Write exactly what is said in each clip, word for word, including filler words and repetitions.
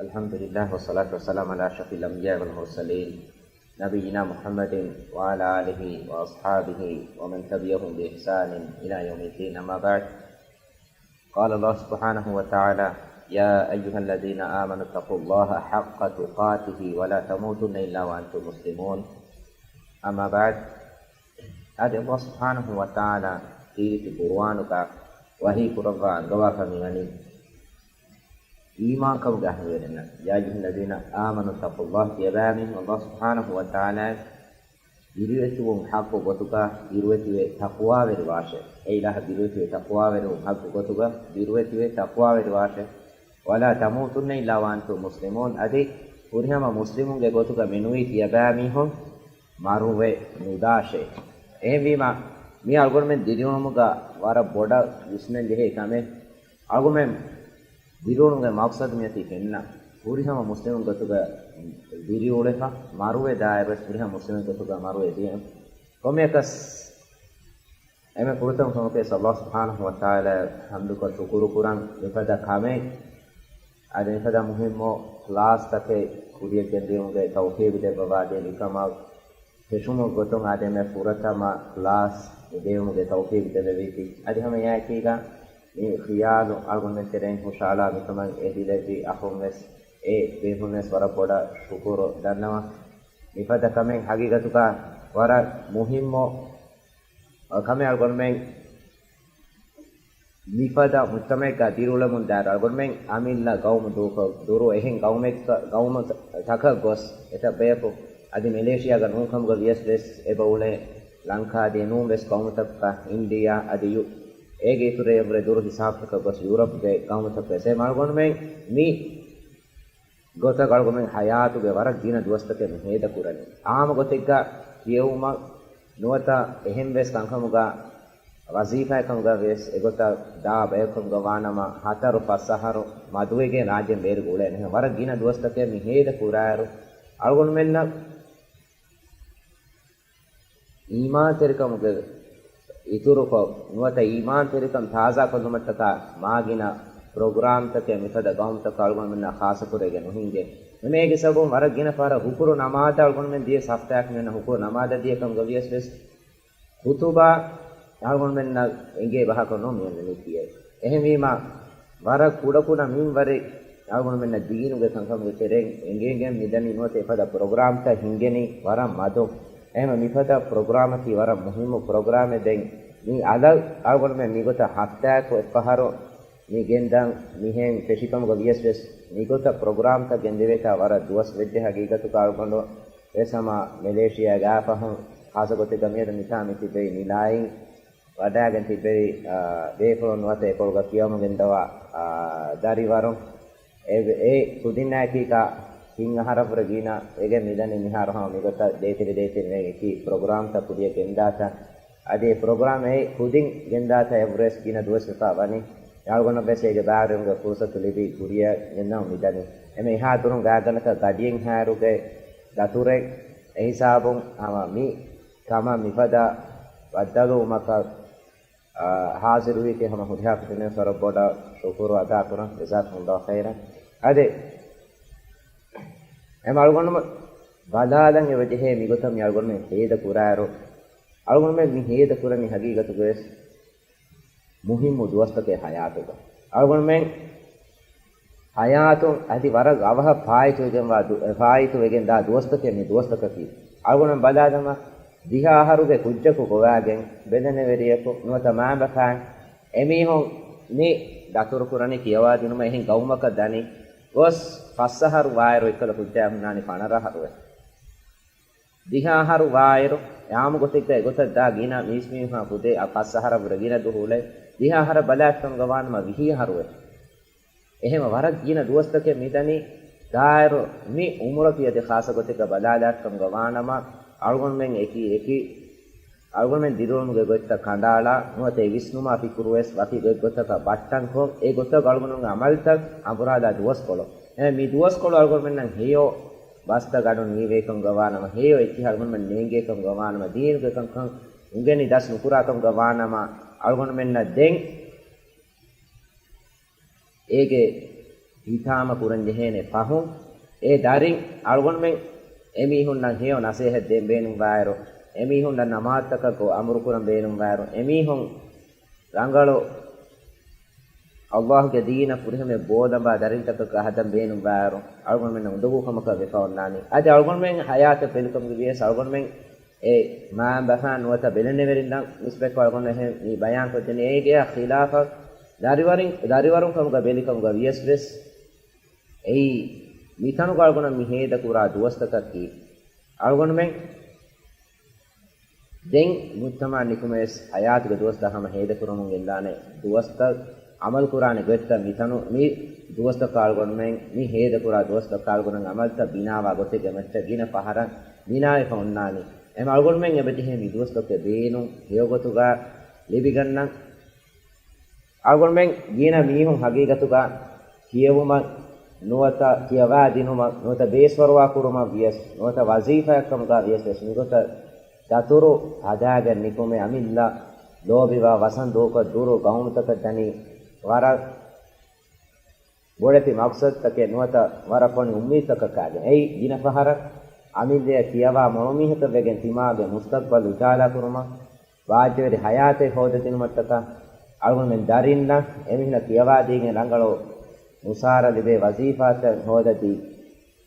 الحمد لله والصلاة والسلام على أشرف الأنبياء والمرسلين نبينا محمد وعلى آله وأصحابه ومن تبعهم بإحسان إلى يوم الدين، أما بعد. قال الله سبحانه وتعالى: يا أيها الذين آمنوا اتقوا الله حق تقاته ولا تموتن إلا وأنتم مسلمون. أما بعد. އާދެ، ﷲ ސުބްޙާނަހޫ ވަތަޢާލާ ކީރިތި ޤުރުއާނުގަ ވަޙީ ކުރައްވާ އަންގަވާފަ މިވަނީ އީމާންކަމުގެ އަހުލުވެރިންނަށް. يا أيها الذين آمنوا اتقوا الله، ތިޔަބައިމީހުން ﷲ ސުބްޙާނަހޫ ވަތަޢާލާއަށް ބިރުވެތިވުން ޙައްޤު ގޮތުގަ ބިރުވެތިވެ ތަޤްވާވެރިވާށޭ. އެ އިލާހަށް ބިރުވެތިވެ ތަޤްވާވެރިވުން ޙައްޤު ގޮތުގަ ބިރުވެތިވެ ތަޤްވާވެރިވާށޭ. ولا تموتن إلا وأنتم مسلمون، އަދި ފުރިހަމަ މުސްލިމުންގެ ގޮތުގަ މެނުވީ ތިޔަބައިމީހުން މަރުވެ ނުދާށޭ. އެހެންވީމަ، މި އަޅުގަނޑުމެން ދިރިއުޅުމުގަ ވަރަށް ބޮޑަށް ވިސްނަން ޖެހޭ ކަމެއް. އަޅުގަނޑުމެން ދިރިއުޅުމުގެ މަޤްޞަދު މިއޮތީ ފެންނަ ފުރިހަމަ މުސްލިމުން ގޮތުގަ ދިރިއުޅެފަ، މަރުވެ ދާއިރުވެސް ފުރިހަމަ މުސްލިމުން ގޮތުގަ މަރުވެ ދިޔަ. ކޮންމެއަކަސް އެންމެ ފުރަތަމަ ކަމަކަށް ﷲ ސުބްޙާނަހޫ ވަތަޢާލާ ޙަމްދުކޮށް ޝުކުރު ކުރަން، މިފަދަ ކަމެއް، އަދި މިފަދަ މުހިއްމު ކްލާސްތަކެއް ކުރިޔަށް ގެންދިޔުމުގެ ތައުފީޤު ދެއްވަވާދޭ، މިކަމަށް ފެށުމުގެ ގޮތުން އާދެ އެންމެ ފުރަތަމަ ކްލާސް މި ދެވުމުގެ ތައުފީޤު ދެއްވެވީތީ. އަދި ހަމަ އެއާއެކީގަ މި ޚިޔާލު އަޅުގަނޑުމެން ތެރެއިން ހުށައަޅާ މިކަމަށް އެދިލެއްވި އަޚުންވެސް އެ ބޭފުންވެސް ވަރަށް ބޮޑަށް ޝުކުރު ދަންނަވަން. މިފަދަ ކަމެއް ހަގީގަތުގަ ވަރަށް މުހިއްމު ކަމެއް. އަޅުގަނޑުމެން މިފަދަ މުޖްތަމަޢެއްގަ ދިރިއުޅެމުން ދާއިރު އަޅުގަނޑުމެން އަމިއްލަ ގައުމު ދޫކޮށް ދުރު އެހެން ގައުމެއްގަ، ގައުމުތަކަށް ގޮސް އެތައް ބަޔަކު އަދި މެލޭޝިޔާގަ ނޫންކަމުގަ ވިޔަސް ވެސް އެބަ އުޅޭ ލަންކާ އަދި ނޫން ވެސް ގައުމުތަކަށް އިންޑިޔާ އަދި ޔު، އޭގެ އިތުރަށް އެއްވުރެ ދުރު ހިސާބުތަކަށް ގޮސް ޔޫރަޕްގެ ގައުމުތަކު ވެސް އެ އަޅުގަނޑުމެން މި ގޮތަށް އަޅުގަނޑުމެން ޙަޔާތުގެ ވަރަށް ގިނަ ދުވަސްތަކެއް މި ހޭދަ ކުރަނީ. އާއްމު ގޮތެއްގަ ކިޔެވުމަށް ނުވަތަ އެހެން ވެސް ކަންކަމުގަ ވަޒީފާއެއް ކަމުގަ ވެސް އެގޮތަށް ދާ ބަޔަކު ކަމުގަ ވާނަމަ، ހަތަރު ފަސް އަހަރު މަދުވެގެން ރާއްޖޭން ބޭރުގަ އުޅޭނެ. އެހެން ވަރަށް ގިނަ ދުވަސްތަކެއް މި ހޭދަ ކުރާއިރު، އަޅުގަނޑުމެންނަށް އީމާންތެރިކަމުގެ އިތުރުކޮށް، ނުވަތަ އީމާންތެރިކަން ތާޒާކޮށްލުމަށްޓަކާ މާ ގިނަ ޕްރޮގްރާމްތަކެއް މިފަދަ ގައުމުތަކަށް އަޅުގަނޑުމެންނަށް ޚާއްޞަކުރެވިގެން ނުހިނގޭ. އެމީގެ ސަބަބުން ވަރަށް ގިނަ ފަހަރަށް ހުކުރު ނަމާދަށް އަޅުގަނޑުމެން ދިޔަ ސަފްތައަކަށް މިއަންނަ ހުކުރު ނަމާދަށް ދިޔަ ކަމުގަ ވިޔަސް ވެސް، ޚުތުބާ އަޅުގަނޑުމެންނަށް އެނގޭ ބަހަކަށް ނޫން މިއަންނަނީ ކިޔައި. އެހެންވީމާ، ވަރަށް ކުޑަކުޑަ މިންވަރެއް އަޅުގަނޑުމެންނަށް ދީނުގެ ކަންކަމުގެ ތެރެއިން އެނގޭން މިދަނީ. ނުވަތަ އެފަދަ ޕްރޮގްރާމްތައް ހިންގެނީ ވަރަށް މަދު. އެހެން މިފަދަ ޕްރޮގްރާމަކީ ވަރަށް މުހިއްމު ޕްރޮގްރާމެއް. ދެން މި އަލަށް އަޅުގަނޑުމެން މިގޮތަށް ހަފްތާއަކު އެއްފަހަރު މި ގެންދަން މިހެން ފެށިކަމުގަ ވިޔަސް ވެސް، މިގޮތަށް ޕްރޮގްރާމްތައް ގެންދެވޭތާ ވަރަށް ދުވަސް ވެއްޖެ. ހަގީގަތުގަ އަޅުގަނޑު ވެސް ހަމަ މެލޭޝިޔާގަ އާފަހުން ޚާއްޞަ ގޮތެއްގަ މިއަދު މިތާ މި ތިއްބެވި މި ލާއިން ވަޑާގެން ތިއްބެވި، އާ، ބޭފުޅުން ނުވަތަ އެކޮޅުގަ ކިޔަވަމުން ގެންދަވާ، އާ، ދަރިވަރުން އެ، އެ ކުދިންނާއެކީގަ ތިން އަހަރަށްވުރެ ގިނަ ވެގެން މިދަނީ. މިހާރު ހަމަ މިގޮތަށް ދޭތެރެ ދޭތެރެ ވެގެން އެކި ޕްރޮގްރާމްތައް ކުރިޔަށް ގެންދާތަން. އަދި އެ ޕްރޮގްރާމް އެ ކުދިން ގެންދާތަން އެއްވުރެސް ގިނަ ދުވަސް ވެފަ ވަނީ. އަޅުގަނޑަށް ވެސް އޭގެ ބާރުގެ ފުރުސަތު ލިބި ކުރިޔަށް ގެންދަމުން މިދަނީ. އެމެ އެހާ ދުރުން ގާތްގަނޑަކަށް ގަޑިއެއްހާއިރުގެ ދަތުރެއް އެހިސާބުން ހަމަ މި ކަމަށް މިފަދަ ބައްދަލުވުމަކަށް، އާ، ހާޒިރުވީތީ ހަމަ ހުރިހާ ކުދިންނަށް ވަރަށް ބޮޑަށް ޝުކުރު އަދާކުރަން. ޖަޒާކުމުﷲ ޚައިރަން. އަދި އެމަ އަޅުގަނޑުމެން ބަލާލަން އެބަޖެހޭ މިގޮތަށް މި އަޅުގަނޑުމެން ހޭދަ ކުރާއިރު، އަޅުގަނޑުމެން މި ހޭދަ ކުރަނީ ހަގީގަތުގަވެސް މުހިއްމު ދުވަސްތަކެއް ހަޔާތުގަ. އަޅުގަނޑުމެން ހަޔާތުން އަދި ވަރަށް އަވަހަށް ފާއިތުވެގެންވާ ދު-، ފާއިތުވެގެންދާ ދުވަސްތަކެއް މި ދުވަސްތަކަކީ. އަޅުގަނޑުމެން ބަލާލަމާ، ދިހަ އަހަރުގެ ކުއްޖަކު ގޮވާގެން ބެލެނިވެރިޔަކު ނުވަތަ މައިންބަފައިން އެމީހުން މި ދަތުރުކުރަނީ ކިޔަވާދިނުމަށް އެހެން ގައުމަކަށް ދަނީ ގޮސް ފަސް އަހަރު ވާއިރު އެއްކަލަ ކުއްޖާ ހުންނާނީ ފަނަރަ އަހަރުވެ. ދިހަ އަހަރު ވާއިރު، އާއްމު ގޮތެއްގަ އެގޮތަށް ދާ ގިނަ މީސްމީހާ ކުދޭ އަ، ފަސް އަހަރަށްވުރެ ގިނަ ދުވަހު އުޅޭ، ދިހަ އަހަރަށް ބަލާތިކަމުގަ ވާނަމަ ވިހި އަހަރުވެ. އެހެން ވަރަށް ގިނަ ދުވަސްތަކެއް މިދަނީ ދާއިރު މި އުމުރަކީ އަދި ޚާއްޞަ ގޮތެއްގަ ބަލާލާތިކަމުގަ ވާނަމަ، އަޅުގަނޑުމެން އެކި އެކި އަޅުގަނޑުމެން ދިރިއުޅުމުގެ ގޮތްތައް ކަނޑައަޅާ، ނުވަތަ އެ ވިސްނުމާ ފިކުރުވެސް ވަކި ގޮތްގޮތަކަށް ބައްޓަންކޮށް، އެ ގޮތަށް އަޅުގަނޑުމެންގެ އަމަލުތައް އަނބުރާލާ ދުވަސްކޮޅު. އެ މި ދުވަސްކޮޅު އަޅުގަނޑުމެންނަށް ހެޔޮ ބަސްތައް ގަޑުން ނީވޭކަމުގަ ވާނަމަ، ހެޔޮ އެއްޗިހި އަޅުގަނޑުމެން ނޭނގޭކަމުގަ ވާނަމަ، ދީނުގެ ކަންކަން އުނގެނި ދަސް ނުކުރާކަމުގަ ވާނަމަ، އަޅުގަނޑުމެންނަށް ދެން އޭގެ ހިތާމަ ކުރަން ޖެހޭނެ ފަހުން، އެ ދަރިން އަޅުގަނޑުމެން އެމީހުންނަށް ހެޔޮ ނަސޭހަތް ދޭން ބޭނުންވާއިރު، އެމީހުންނަށް ނަމާދުތަކަށް އަމުރުކުރަން ބޭނުންވާއިރު، އެމީހުން ރަނގަޅު ﷲ ގެ ދީނަށް ފުރިހަމަޔަށް ބޯލަނބާ ދަރިންތަކަކަށް ހަދަން ބޭނުންވާއިރު، އަޅުގަނޑުމެންނަށް އުނދަގޫ ކަމަކަށް ވެފަ އޮންނާނީ. އަދި އަޅުގަނޑުމެން ހަޔާތަށް ބެލިކަމުގެ ވިޔަސް އަޅުގަނޑުމެން އެ މާން ބަފާން ނުވަތަ ބެލެންނެވެރިންނަށް ނިސްބަތްކޮށް އަޅުގަނޑު އެހެން މި ބަޔާންކޮށްދެނީ. އޭގެއާ ޚިލާފަށް ދަރިވަރުން، ދަރިވަރުން ކަމުގަ ބެލިކަމުގަ ވިޔަސް ވެސް އެއީ މިތަނުގަ އަޅުގަނޑަށް މި ހޭދަކުރާ ދުވަސްތަކަކީ އަޅުގަނޑުމެން ދެން މުޖްތަމަޢަށް ނިކުމެވެސް ހަޔާތުގެ ދުވަސްތައް ހަމަ ހޭދަކުރަމުން ގެންދާނެ ދުވަސްތައް އަމަލުކުރާނެ ގޮތްތައް މިތަނު، މި ދުވަސްތަކަށް އަޅުގަނޑުމެން، މި ހޭދަކުރާ ދުވަސްތަކަށް އަޅުގަނޑުމެން އަމަލުތައް ބިނާވާ ގޮތެއްގެ މައްޗަށް ގިނަ ފަހަރަށް ބިނާވެފަ އޮންނާނީ. އެހެން އަޅުގަނޑުމެން އެބަޖެހޭ މި ދުވަސްތަކުގެ ބޭނުން ހެޔޮގޮތުގަ ލިބިގަންނަން. އަޅުގަނޑުމެން ގިނަ މީހުން ހަގީގަތުގަ ކިޔެވުމަށް ނުވަތަ ކިޔަވާދިނުމަށް ނުވަތަ ބޭސްފަރުވާ ކުރުމަށް ވިޔަސް ނުވަތަ ވަޒީފާއެއްކަމުގަ ވިޔަސް ވެސް މިގޮތަށް ދަތުރު ހަދާގެން ނިކުމެ އަމިއްލަ ލޯބިވާ ވަސަން ދޫކޮށް ދުރު ގައުމުތަކަށް ދަނީ ވަރަށް ބޮޑެތި މަގްސަދުތަކެއް ނުވަތަ ވަރަށް ފޮނި އުއްމީދުތަކަކާގެން. އެއީ ގިނަ ފަހަރަށް އަމިއްލައަށް ކިޔަވާ މޮޅު މީހަކަށް ވެގެން ތިމާގެ މުސްތަޤްބަލް އުޖާލާ ކުރުމަށް ވާއްޖަވެރި ހަޔާތެއް ހޯދަދިނުމަށްޓަކާ، އަޅުގަނޑުމެން ދަރިންނަށް އެމީހުންނަށް ކިޔަވާދީގެން ރަނގަޅު މުސާރަ ލިބޭ ވަޒީފާތައް ހޯދަދީ،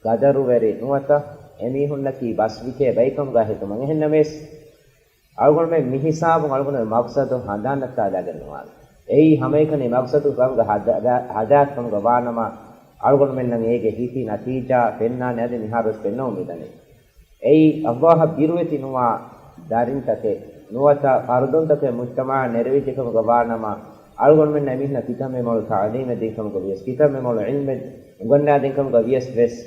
ގަދަރުވެރި ނުވަތަ އެމީހުންނަކީ ބަސްވިކޭ ބައިކަމުގަ ހިތުމަށް. އެހެންނަމަވެސް، އަޅުގަނޑުމެން މިހިސާބުން އަޅުގަނޑުމެން މަގްސަދު ހަނދާންނައްޓާލާގެން ނުވާނެ. އެއީ ހަމައެކަނި މަގްސަދު ކަމުގަ ހަދާ-، ހަދާފަ ކަމުގަ ވާނަމަ، އަޅުގަނޑުމެންނަށް އޭގެ ހިތި ނަތީޖާ ފެންނާނެ އަދި މިހާރުވެސް ފެންނަމުން މިދަނީ. އެއީ ﷲ އަށް ބިރުވެތި ނުވާ ދަރިންތަކެއް ނުވަތަ ފަރުދުންތަކެއް މުޖްތަމަޢަށް ނެރެވިއްޖެ ކަމުގަ ވާނަމަ، އަޅުގަނޑުމެންނަށް އެމީހުންނަށް ކިތަންމެ މޮޅު ތަޢުލީމެއް ދިން ކަމުގަ ވިޔަސް، ކިތަންމެ މޮޅު ޢިލްމެއް އުނގަންނާދިން ކަމުގަ ވިޔަސް ވެސް،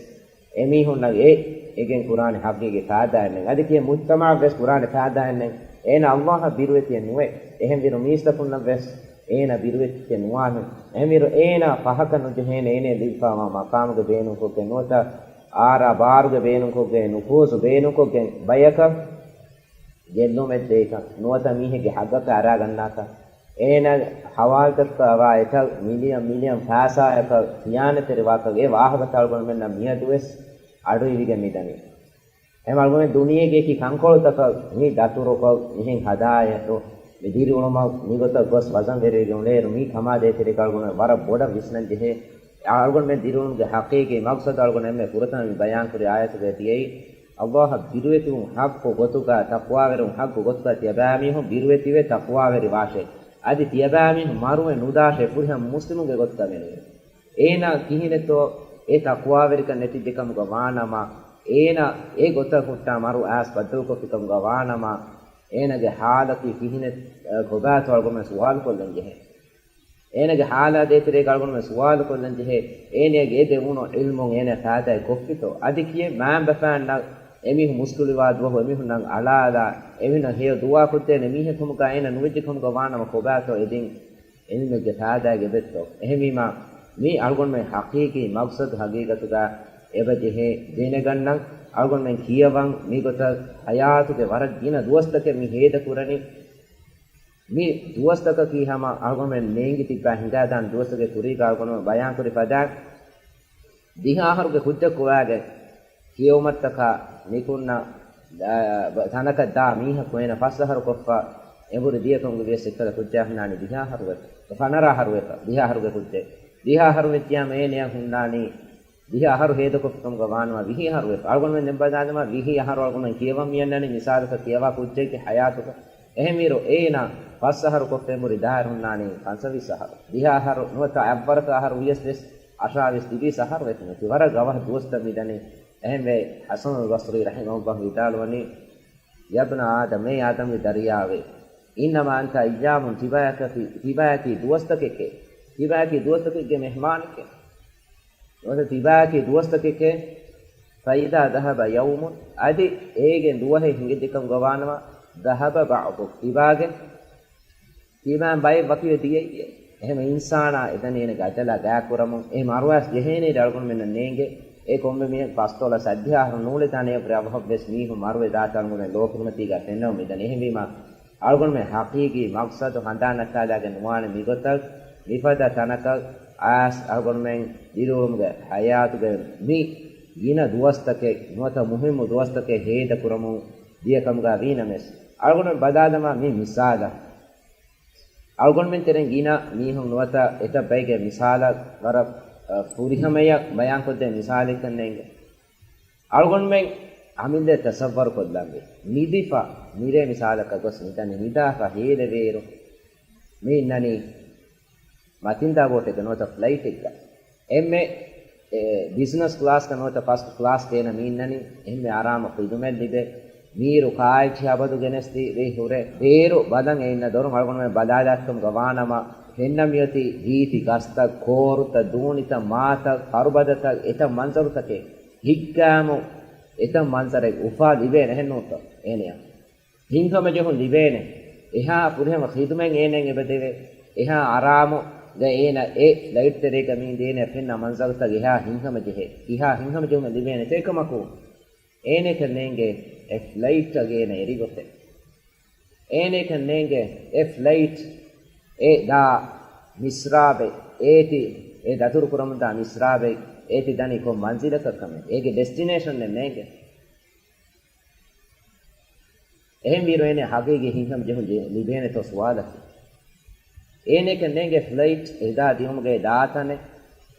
އެމީހުންނަށް އެ އެގެން ކުރާނެ ޙަޤީޤީ ފާއިދާއެއް ނެތް. އަދި ކިޔޭ މުޖްތަމަޢަށް ވެސް ކުރާނެ ފާއިދާއެއް ނެތް. އޭނަ ﷲ އަށް ބިރުވެތިއެއް ނުވޭ. އެހެންވީރު މީސްތަކުންނަށް ވެސް އޭނަ ބިރުވެތިއެއް ނުވާނެ. އެހެންވީރު އޭނަ ފަހަކަށް ނުޖެހޭނެ އޭނަ ލިބިފައިވާ މަޤާމުގެ ބޭނުންކޮށްގެން ނުވަތަ އާރާ ބާރުގެ ބޭނުންކޮށްގެން ނުފޫޒު ބޭނުންކޮށްގެން ބަޔަކަށް ގެއްލުމެއް ދޭކަށް ނުވަތަ މީހެއްގެ ޙައްޤަކަށް އަރާގަންނާކަށް، އޭނަ ޙަވާލުތަކަށް އަވާ އެތައް މިލިއަން މިލިއަން ފައިސާއަކަށް ޚިޔާނަތްތެރިވާކަށް އެ ވާހަކަތައް އަޅުގަނޑުމެންނަށް މިއަދުވެސް އަޑުއިވިގެން މިދަނީ. އެހެން އަޅުގަނޑުމެން ދުނިޔޭގެ އެކި ކަންކޮޅުތަކަށް މި ދަތުރުކޮށް މިހެން ހަދާއިރު، މި ދިރިއުޅުމަށް މިގޮތަށް ގޮސް ވަޒަންވެރިވެގެން އުޅޭއިރު، މި ކަމާ ދޭތެރޭގަ އަޅުގަނޑުމެން ވަރަށް ބޮޑަށް ވިސްނަން ޖެހޭ. އަޅުގަނޑުމެން ދިރިއުޅުމުގެ ޙަޤީޤީ މަގްސަދު އަޅުގަނޑު އެންމެ ފުރަތަމަ މި ބަޔާންކުރި އާޔަތުގައި ދިޔައީ، ﷲ އަށް ބިރުވެތިވުން ޙައްޤު ގޮތުގަ، ތަޤްވާވެރިވުން ޙައްޤު ގޮތުގަ ތިޔަބައިމީހުން ބިރުވެތިވެ ތަޤްވާވެރިވާށޭ. އަދި ތިޔަބައިމީހުން މަރުވެ ނުދާށޭ ފުރިހަމަ މުސްލިމުންގެ ގޮތުގަ މެނުވެ. އޭނާ ކިހިނެއްތޯ އެ ތަޤްވާވެރިކަން ނެތިއްޖެ ކަމުގަ ވާނަމަ، އޭނާ އެ ގޮތަށް ހުއްޓާ މަރު އައިސް ބައްދަލުކޮށްފި ކަމުގަ ވާނަމަ، އޭނާގެ ޙާލަކީ ކިހިނެއް، އަ، ކޮބާތޯ އަޅުގަނޑުމެން ސުވާލުކޮށްލަން ޖެހޭ. އޭނާގެ ޙާލާ ދޭތެރޭގަ އަޅުގަނޑުމެން ސުވާލުކޮށްލަން ޖެހޭ، އޭނާގެ އެ ދެވުނު ޢިލްމުން އޭނާ ފާއިދާއެއް ކޮށްފިތޯ؟ އަދި ކިޔެއް މާންބަފައިންނަށް އެމީހުން މުސްކުޅިވާ ދުވަހު އެމީހުންނަށް އަޅާލާ، އެމީހުންނަށް ހެޔޮ ދުޢާ ކޮށްދޭނެ މީހެއް ކަމުގަ އޭނާ ނުވެއްޖެ ކަމުގަ ވާނަމަ ކޮބާތޯ އެދިން ޢިލްމެއްގެ ފާއިދާއެއް އެބައޮތްތޯ؟ އެހެންވީމާ، މީ އަޅުގަނޑުމެން ޙަޤީޤީ މަގްސަދު ޙަޤީޤަތުގަ އެބަ ޖެހޭ ދެނެގަންނަން. އަޅުގަނޑުމެން ކިޔަވަން މިގޮތަށް ޙަޔާތުގެ ވަރަށް ގިނަ ދުވަސްތަކެއް މި ހޭދަކުރަނީ. މި ދުވަސްތަކަކީ ހަމަ އަޅުގަނޑުމެން ނޭނގި ތިއްބާ ހިނގާދާން ދުވަސްތަކެއް. ކުރީގަ އަޅުގަނޑުމެން ބަޔާންކުރި ފަދައިން، ދިހަ އަހަރުގެ ކުއްޖަކު ވާގެން ކިޔެވުމަށްޓަކާ ނިކުންނަ، އާ، ތަނަކަށް ދާ މީހަކު އޭނަ ފަސް އަހަރު ކޮށްފަ އެނބުރި ދިޔަ ކަމުގަ ވިޔަސް އެއްކަލަ ކުއްޖާ ހުންނާނީ ދިހަ އަހަރު ވެފަ، ފަނަރަ އަހަރު ވެފަ، ދިހަ އަހަރުގެ ކުއްޖެއް. ދިހަ އަހަރު ވެއްޖިޔާމަ އޭނަޔަށް ހުންނާނީ ދިހަ އަހަރު ހޭދަކޮށްފި ކަމުގަ ވާނަމަ ވިހި އަހަރު ވެފަ. އަޅުގަނޑުމެން ދެން ބަލާލަމާ ވިހި އަހަރު އަޅުގަނޑުމެން ކިޔަވަން މިއަންނަނީ މިސާލަކަށް ކިޔަވާ ކުއްޖެއްގެ ޙަޔާތުގަ. އެހެންވީރު އޭނާ ފަސް އަހަރު ކޮށްފަ އެނބުރި ދާއިރު ހުންނާނީ ފަންސަވީސް އަހަރު. ދިހަ އަހަރު ނުވަތަ އަށްވަރަކަށް އަހަރު ވިޔަސް ވެސް އަށާވީސް ތިރީސް އަހަރު ވެފަ. މި ވަރަށް ގަވަހަށް ދުވަސްތައް މިދަނީ. އެހެންވެ، ޙަސަނުލް ބަޞްރީ ރަޙިމަހުﷲ ވިދާޅުވަނީ، يا ابن آدم، އޭ އާދަމްގެ ދަރިޔާވޭ، إنما أنت أيام، ތިބާޔަކަކީ، ތިބާޔަކީ ދުވަސްތަކެކޭ، ތިބާޔަކީ ދުވަސްތަކެއްގެ މެހްމާނެކޭ. ނުވަތަ ތިބާޔަކީ ދުވަސްތަކެކޭ، فإذا ذهب يوم، އަދި އޭގެ ދުވަހެއް ހިނގިއްޖެކަމުގަ ވާނަމަ، ذهب بعضك، ތިބާގެ، ތިބާއިން ބައެއް ވަކިވެ ދިޔައީ. އެހެން އިންސާނާ އެދަނީ އޭނަގެ އަޖަލާ ގާތްކުރަމުން. އެ މަރުވާސް ޖެހޭނީ އަޅުގަނޑުމެންނަށް ނޭނގެ. އެ ކޮންމެ މީހަކު ފަސްދޮޅަސް އަށް ދިހަ އަހަރު ނޫޅެތާނެ އެއަށްވުރެ އަވަހަށް ވެސް މީހުން މަރުވެ ދާތާ އަޅުގަނޑުމެން ލޯ ކުރިމަތީގަ ފެންނަމުން މިދަނީ. އެހެންވީމާ، އަޅުގަނޑުމެން ޙަޤީޤީ މަގްސަދު ހަނދާން ނައްޓާލާގެން ނުވާނެ މިގޮތަށް. މިފަދަ ތަނަކަށް އައިސް އަޅުގަނޑުމެން ދިރިއުޅުމުގެ ހަޔާތުގެ މި ގިނަ ދުވަސްތަކެއް ނުވަތަ މުހިއްމު ދުވަސްތަކެއް ހޭދަކުރަމުން ދިޔަ ކަމުގަ ވީނަމަވެސް، އަޅުގަނޑު ބަލާލަމާ މި މިސާލަށް. އަޅުގަނޑުމެން ތެރެއިން ގިނަ މީހުން ނުވަތަ އެތައް ބައެއްގެ މިސާލަށް ވަރަށް، އަ، ފުރިހަމަޔަށް ބަޔާންކޮށްދޭ މިސާލެއްކަން ނޭނގެ. އަޅުގަނޑުމެން އަމިއްލަ ތަސައްވަރު ކޮށްލަންވީ. ނިދިފަ، މިރޭ މިސާލަކަށް ގޮސް ނިދަން ނިދާފަ ހޭލެވޭއިރު، މި އިންނަނީ މަތިންދާ ބޯޓެއްގަ ނުވަތަ ފްލައިޓެއްގަ. އެންމެ، އެ، ބިޒްނަސް ކްލާސްގަ ނުވަތަ ފަސްޓް ކްލާސްގަ އޭނަ މި އިންނަނީ. އެންމެ އާރާމު ޚިދުމަތް ލިބޭ. މީރު ކާއެއްޗިހި އަބަދު ގެނެސްދީ ވެ ހުރޭ. ބޭރު ބަލަން އެ އިންނަ ދޮރުން އަޅުގަނޑުމެން ބަލާލާތިކަމުގަ ވާނަމަ، ފެންނަ މިއޮތީ ރީތި ގަސްތައް، ކޯރުތައް، ދޫނިތައް، މާތައް، ކަރުބަދަތައް، އެތައް މަންޒަރުތަކެއް ހިތްގައިމު އެތައް މަންޒަރެއް އުފާ ލިބޭނެ އެހެންނޫންތަ އޭނަޔަށް؟ ހިތްހަމަޖެހުން ލިބޭނެ. އެހާ ފުރިހަމަ ޚިދުމަތް އޭނައަށް އެބަދެވޭ. އެހާ އަރާމުގަ އޭނަ އެ ފްލައިޓް ތެރޭގަ މި އިނދޭނެ ފެންނަ މަންޒަރުތައް އެހާ ހިތްހަމަޖެހޭ. ކިހާ ހިތްހަމަޖެހުމެއް ލިބޭނެ ތޭކަމަކު؟ އޭނައަކަށް ނޭނގޭ އެ ފްލައިޓްއަށް އޭނަ އެރިގޮތެއް. އޭނައަކަށް ނޭނގޭ އެ ފްލައިޓް އެ ދާ މިސްރާބެއް، އޭތި އެ ދަތުރު ކުރަމުންދާ މިސްރާބެއް، އޭތި ދަނީ ކޮން މަންޒިލަކަށް ކަމެއް. އޭގެ ޑެސްޓިނޭޝަނެއް ނޭނގޭ. އެހެންވީރު އޭނަ ހަގީގީ ހިތްހަމަޖެހުން ޖެ-، ލިބޭނެތޯ ސުވާލަކީ. އޭނައަކަށް ނޭނގޭ ފްލައިޓް އެދާ ދިއުމުގެ ދާތަނެއް،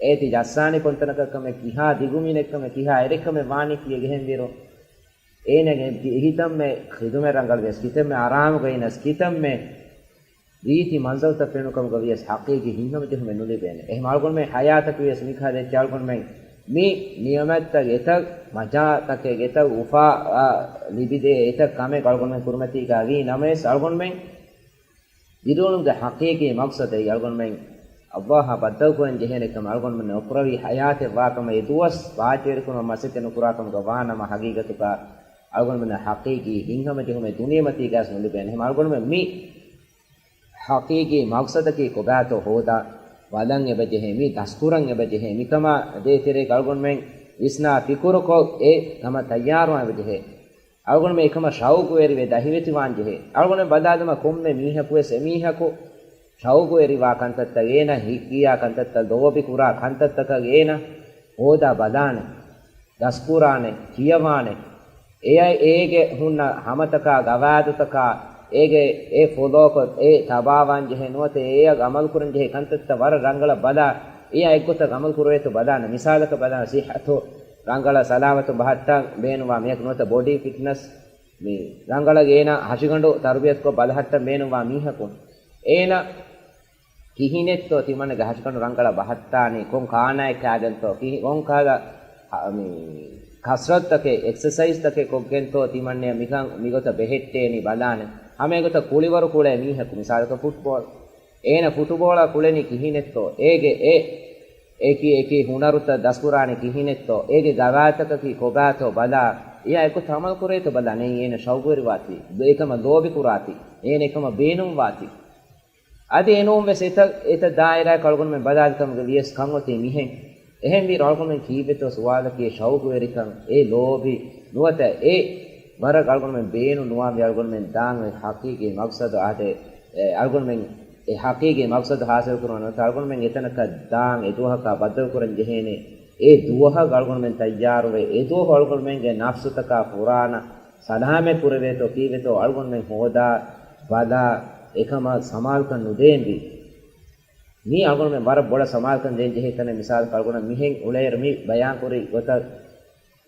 އޭތި ޖައްސާނީ ކޮންތަނަކަށް ކަމެއް، ކިހާ ދިގުމީނެއްކަމެއް، ކިހާ އެރެއްކަމެއް ވާނީކީ އެހެންވީރު، އޭނަގެ އެހިތައްމެ ޚިދުމަތް ރަނގަޅުވިޔަސް، ކިތަންމެ އަރާމުގައިނަސް، ކިތަންމެ ރީތި މަންޒަރުތައް ފެނުނުކަމުގަ ވިޔަސް ހަޤީޤީ ހިތްހަމަޖެހުމެއް ނުލިބޭނެ. އެހެން އަޅުގަނޑުމެން ހަޔާތަކު ވިޔަސް މިކަހަލަ އެއްޗެއް އަޅުގަނޑުމެން މި ނިޢުމަތްތައް އެތައް މަޖާތަކެއް އެތައް އުފާ، އާ، ލިބިދޭ އެތައް ކަމެއް އަޅުގަނޑުމެން ކުރިމަތީގަ ވީ ނަމަވެސް އަޅުގަނޑުމެން ދިރިއުޅުމުގެ ހަޤީޤީ މަޤްޞަދަކީ އަޅުގަނޑުމެން ﷲ އާ ބައްދަލުކުރަން ޖެހޭނެ ކަމަށް އަޅުގަނޑުމެން އުޚްރަވީ ހަޔާތެއް ވާކަމަށް އެ ދުވަސް ވާޖިވެރިކުރުމަށް މަސައްކަތް ނުކުރާކަމުގަ ވާނަމަ ހަގީގަތުގަ އަޅުގަނޑުމެންނަށް ހަޤީޤީ ހިތްހަމަޖެހުމެއް ދުނިޔެމަތީގަސް ނުލިބޭނެ. އެހެން އަޅުގަނޑުމެން މި ހަޤީޤީ މަޤްޞަދަކީ ކޮބާތޯ ހޯދާ ބަލަން އެބަޖެހޭ، މި ދަސްކުރަން އެބަޖެހޭ، މިކަމާ ދޭތެރޭގަ އަޅުގަނޑުމެން ވިސްނާ ފިކުރުކޮށް އެ ކަމަށް ތައްޔާރުވާން އެބަޖެހޭ. އަޅުގަނޑުމެން އެކަމަށް ޝައުގުވެރިވެ ދަހިވެތިވާން ޖެހޭ. އަޅުގަނޑުމެން ބަލާލަމާ ކޮންމެ މީހަކުވެސް އެމީހަކު ޝައުގުވެރިވާ ކަންތައްތައް އޭނަ ހިއްގިޔާ ކަންތައްތައް ލޯބިކުރާ ކަންތައްތަކަށް އޭނަ ހޯދާ ބަލާނެ، ދަސްކުރާނެ، ކިޔަވާނެ. އެއަށް އޭގެ ހުންނަ ހަމަތަކާ، ގަވާއިދުތަކާ، އޭގެ އެ ފޮލޯކޮށް، އެ ތަބާވާން ޖެހޭ ނުވަތަ އެއަށް އަމަލުކުރަން ޖެހޭ ކަންތައްތައް ވަރަށް ރަނގަޅަށް ބަލާ، އެއާ އެއްގޮތަށް އަމަލު ކުރެވޭތޯ ބަލާނެ. މިސާލަކަށް ބަލާނެ ސިއްހަތު ރަނގަޅަށް ސަލާމަތުން ބަހައްޓަން ބޭނުންވާ މީހަކު ނުވަތަ ބޮޑީ ފިޓްނަސް މި ރަނގަޅަށް އޭނާ ހަށިގަނޑު ތަރުބިޔަތުކޮށް ބަލަހައްޓަން ބޭނުންވާ މީހަކު އޭނާ ކިހިނެއްތޯ ތިމަންނަގެ ހަށިގަނޑު ރަނގަޅަށް ބަހައްޓާނީ؟ ކޮން ކާނާއެއް ކާގެންތޯ؟ ކިހި-، ކޮން ކާލަ، އަ، މި، ކަސްރަތުތަކެއް، އެކްސަސައިޒްތަކެއް ކޮށްގެންތޯ ތިމަންނަ މިކަން މިގޮތަށް ބެހެއްޓޭނީ ބަލާނެ. ހަމައެގޮތަށް ކުޅިވަރު ކުޅޭ މީހަކު، މިސާލަކަށް ފުޓްބޯޅަ. އޭނަ ފުޓުބޯޅަ ކުޅެނީ ކިހިނެއްތޯ؟ އޭގެ އެ އެކި އެކި ހުނަރުތައް ދަސްކުރާނީ ކިހިނެއްތޯ؟ އޭގެ ގަވާއިދުތަކަކީ ކޮބާތޯ ބަލާ، އެއާ އެއްގޮތަށް އަމަލު ކުރޭތޯ ބަލާ، ނެތް އޭނަ ޝައުގުވެރިވާތީ، އެކަމަށް ލޯބިކުރާތީ، އޭނަ އެކަމަށް ބޭނުންވާތީ. އަދި އެނޫން ވެސް އެތައް، އެތައް ދާއިރާއަކަށް އަޅުގަނޑުމެން ބަލާލިކަމުގެ ވިޔަސް ކަންއޮތީ މިހެން. އެހެންވީރު އަޅުގަނޑުމެން ކީއްވެތޯ ސުވާލަކީ ޝައުގުވެރިކަން، އެ ލޯބި ނުވަތަ އެ ވަރަށް އަޅުގަނޑުމެން ބޭނުން ނުވާންވީ އަޅުގަނޑުމެން ދާން އޮތް ހަޤީޤީ މަޤްޞަދު އާދެ، އެ، އަޅުގަނޑުމެން އެ ހަޤީޤީ މަޤްޞަދު ޙާޞިލް ކުރުމަށް ނުވަތަ އަޅުގަނޑުމެން އެތަނަކަށް ދާން އެ ދުވަހަކާ ބައްދަލުކުރަން ޖެހޭނެ. އެ ދުވަހަށް އަޅުގަނޑުމެން ތައްޔާރުވެ، އެ ދުވަހު އަޅުގަނޑުމެންގެ ނަފްސުތަކާ ފުރާނަ ސަލާމަތް ކުރެވޭތޯ ކީއްވެތޯ އަޅުގަނޑުމެން ހޯދާ ބަލާ އެކަމަށް ސަމާލުކަން ނުދޭންވީ. މީ އަޅުގަނޑުމެން ވަރަށް ބޮޑަށް ސަމާލުކަން ދޭން ޖެހޭ ތަނެއް. މިސާލަކަށް އަޅުގަނޑު މިހެން އުޅޭއިރު މި ބަޔާންކުރި ގޮތަށް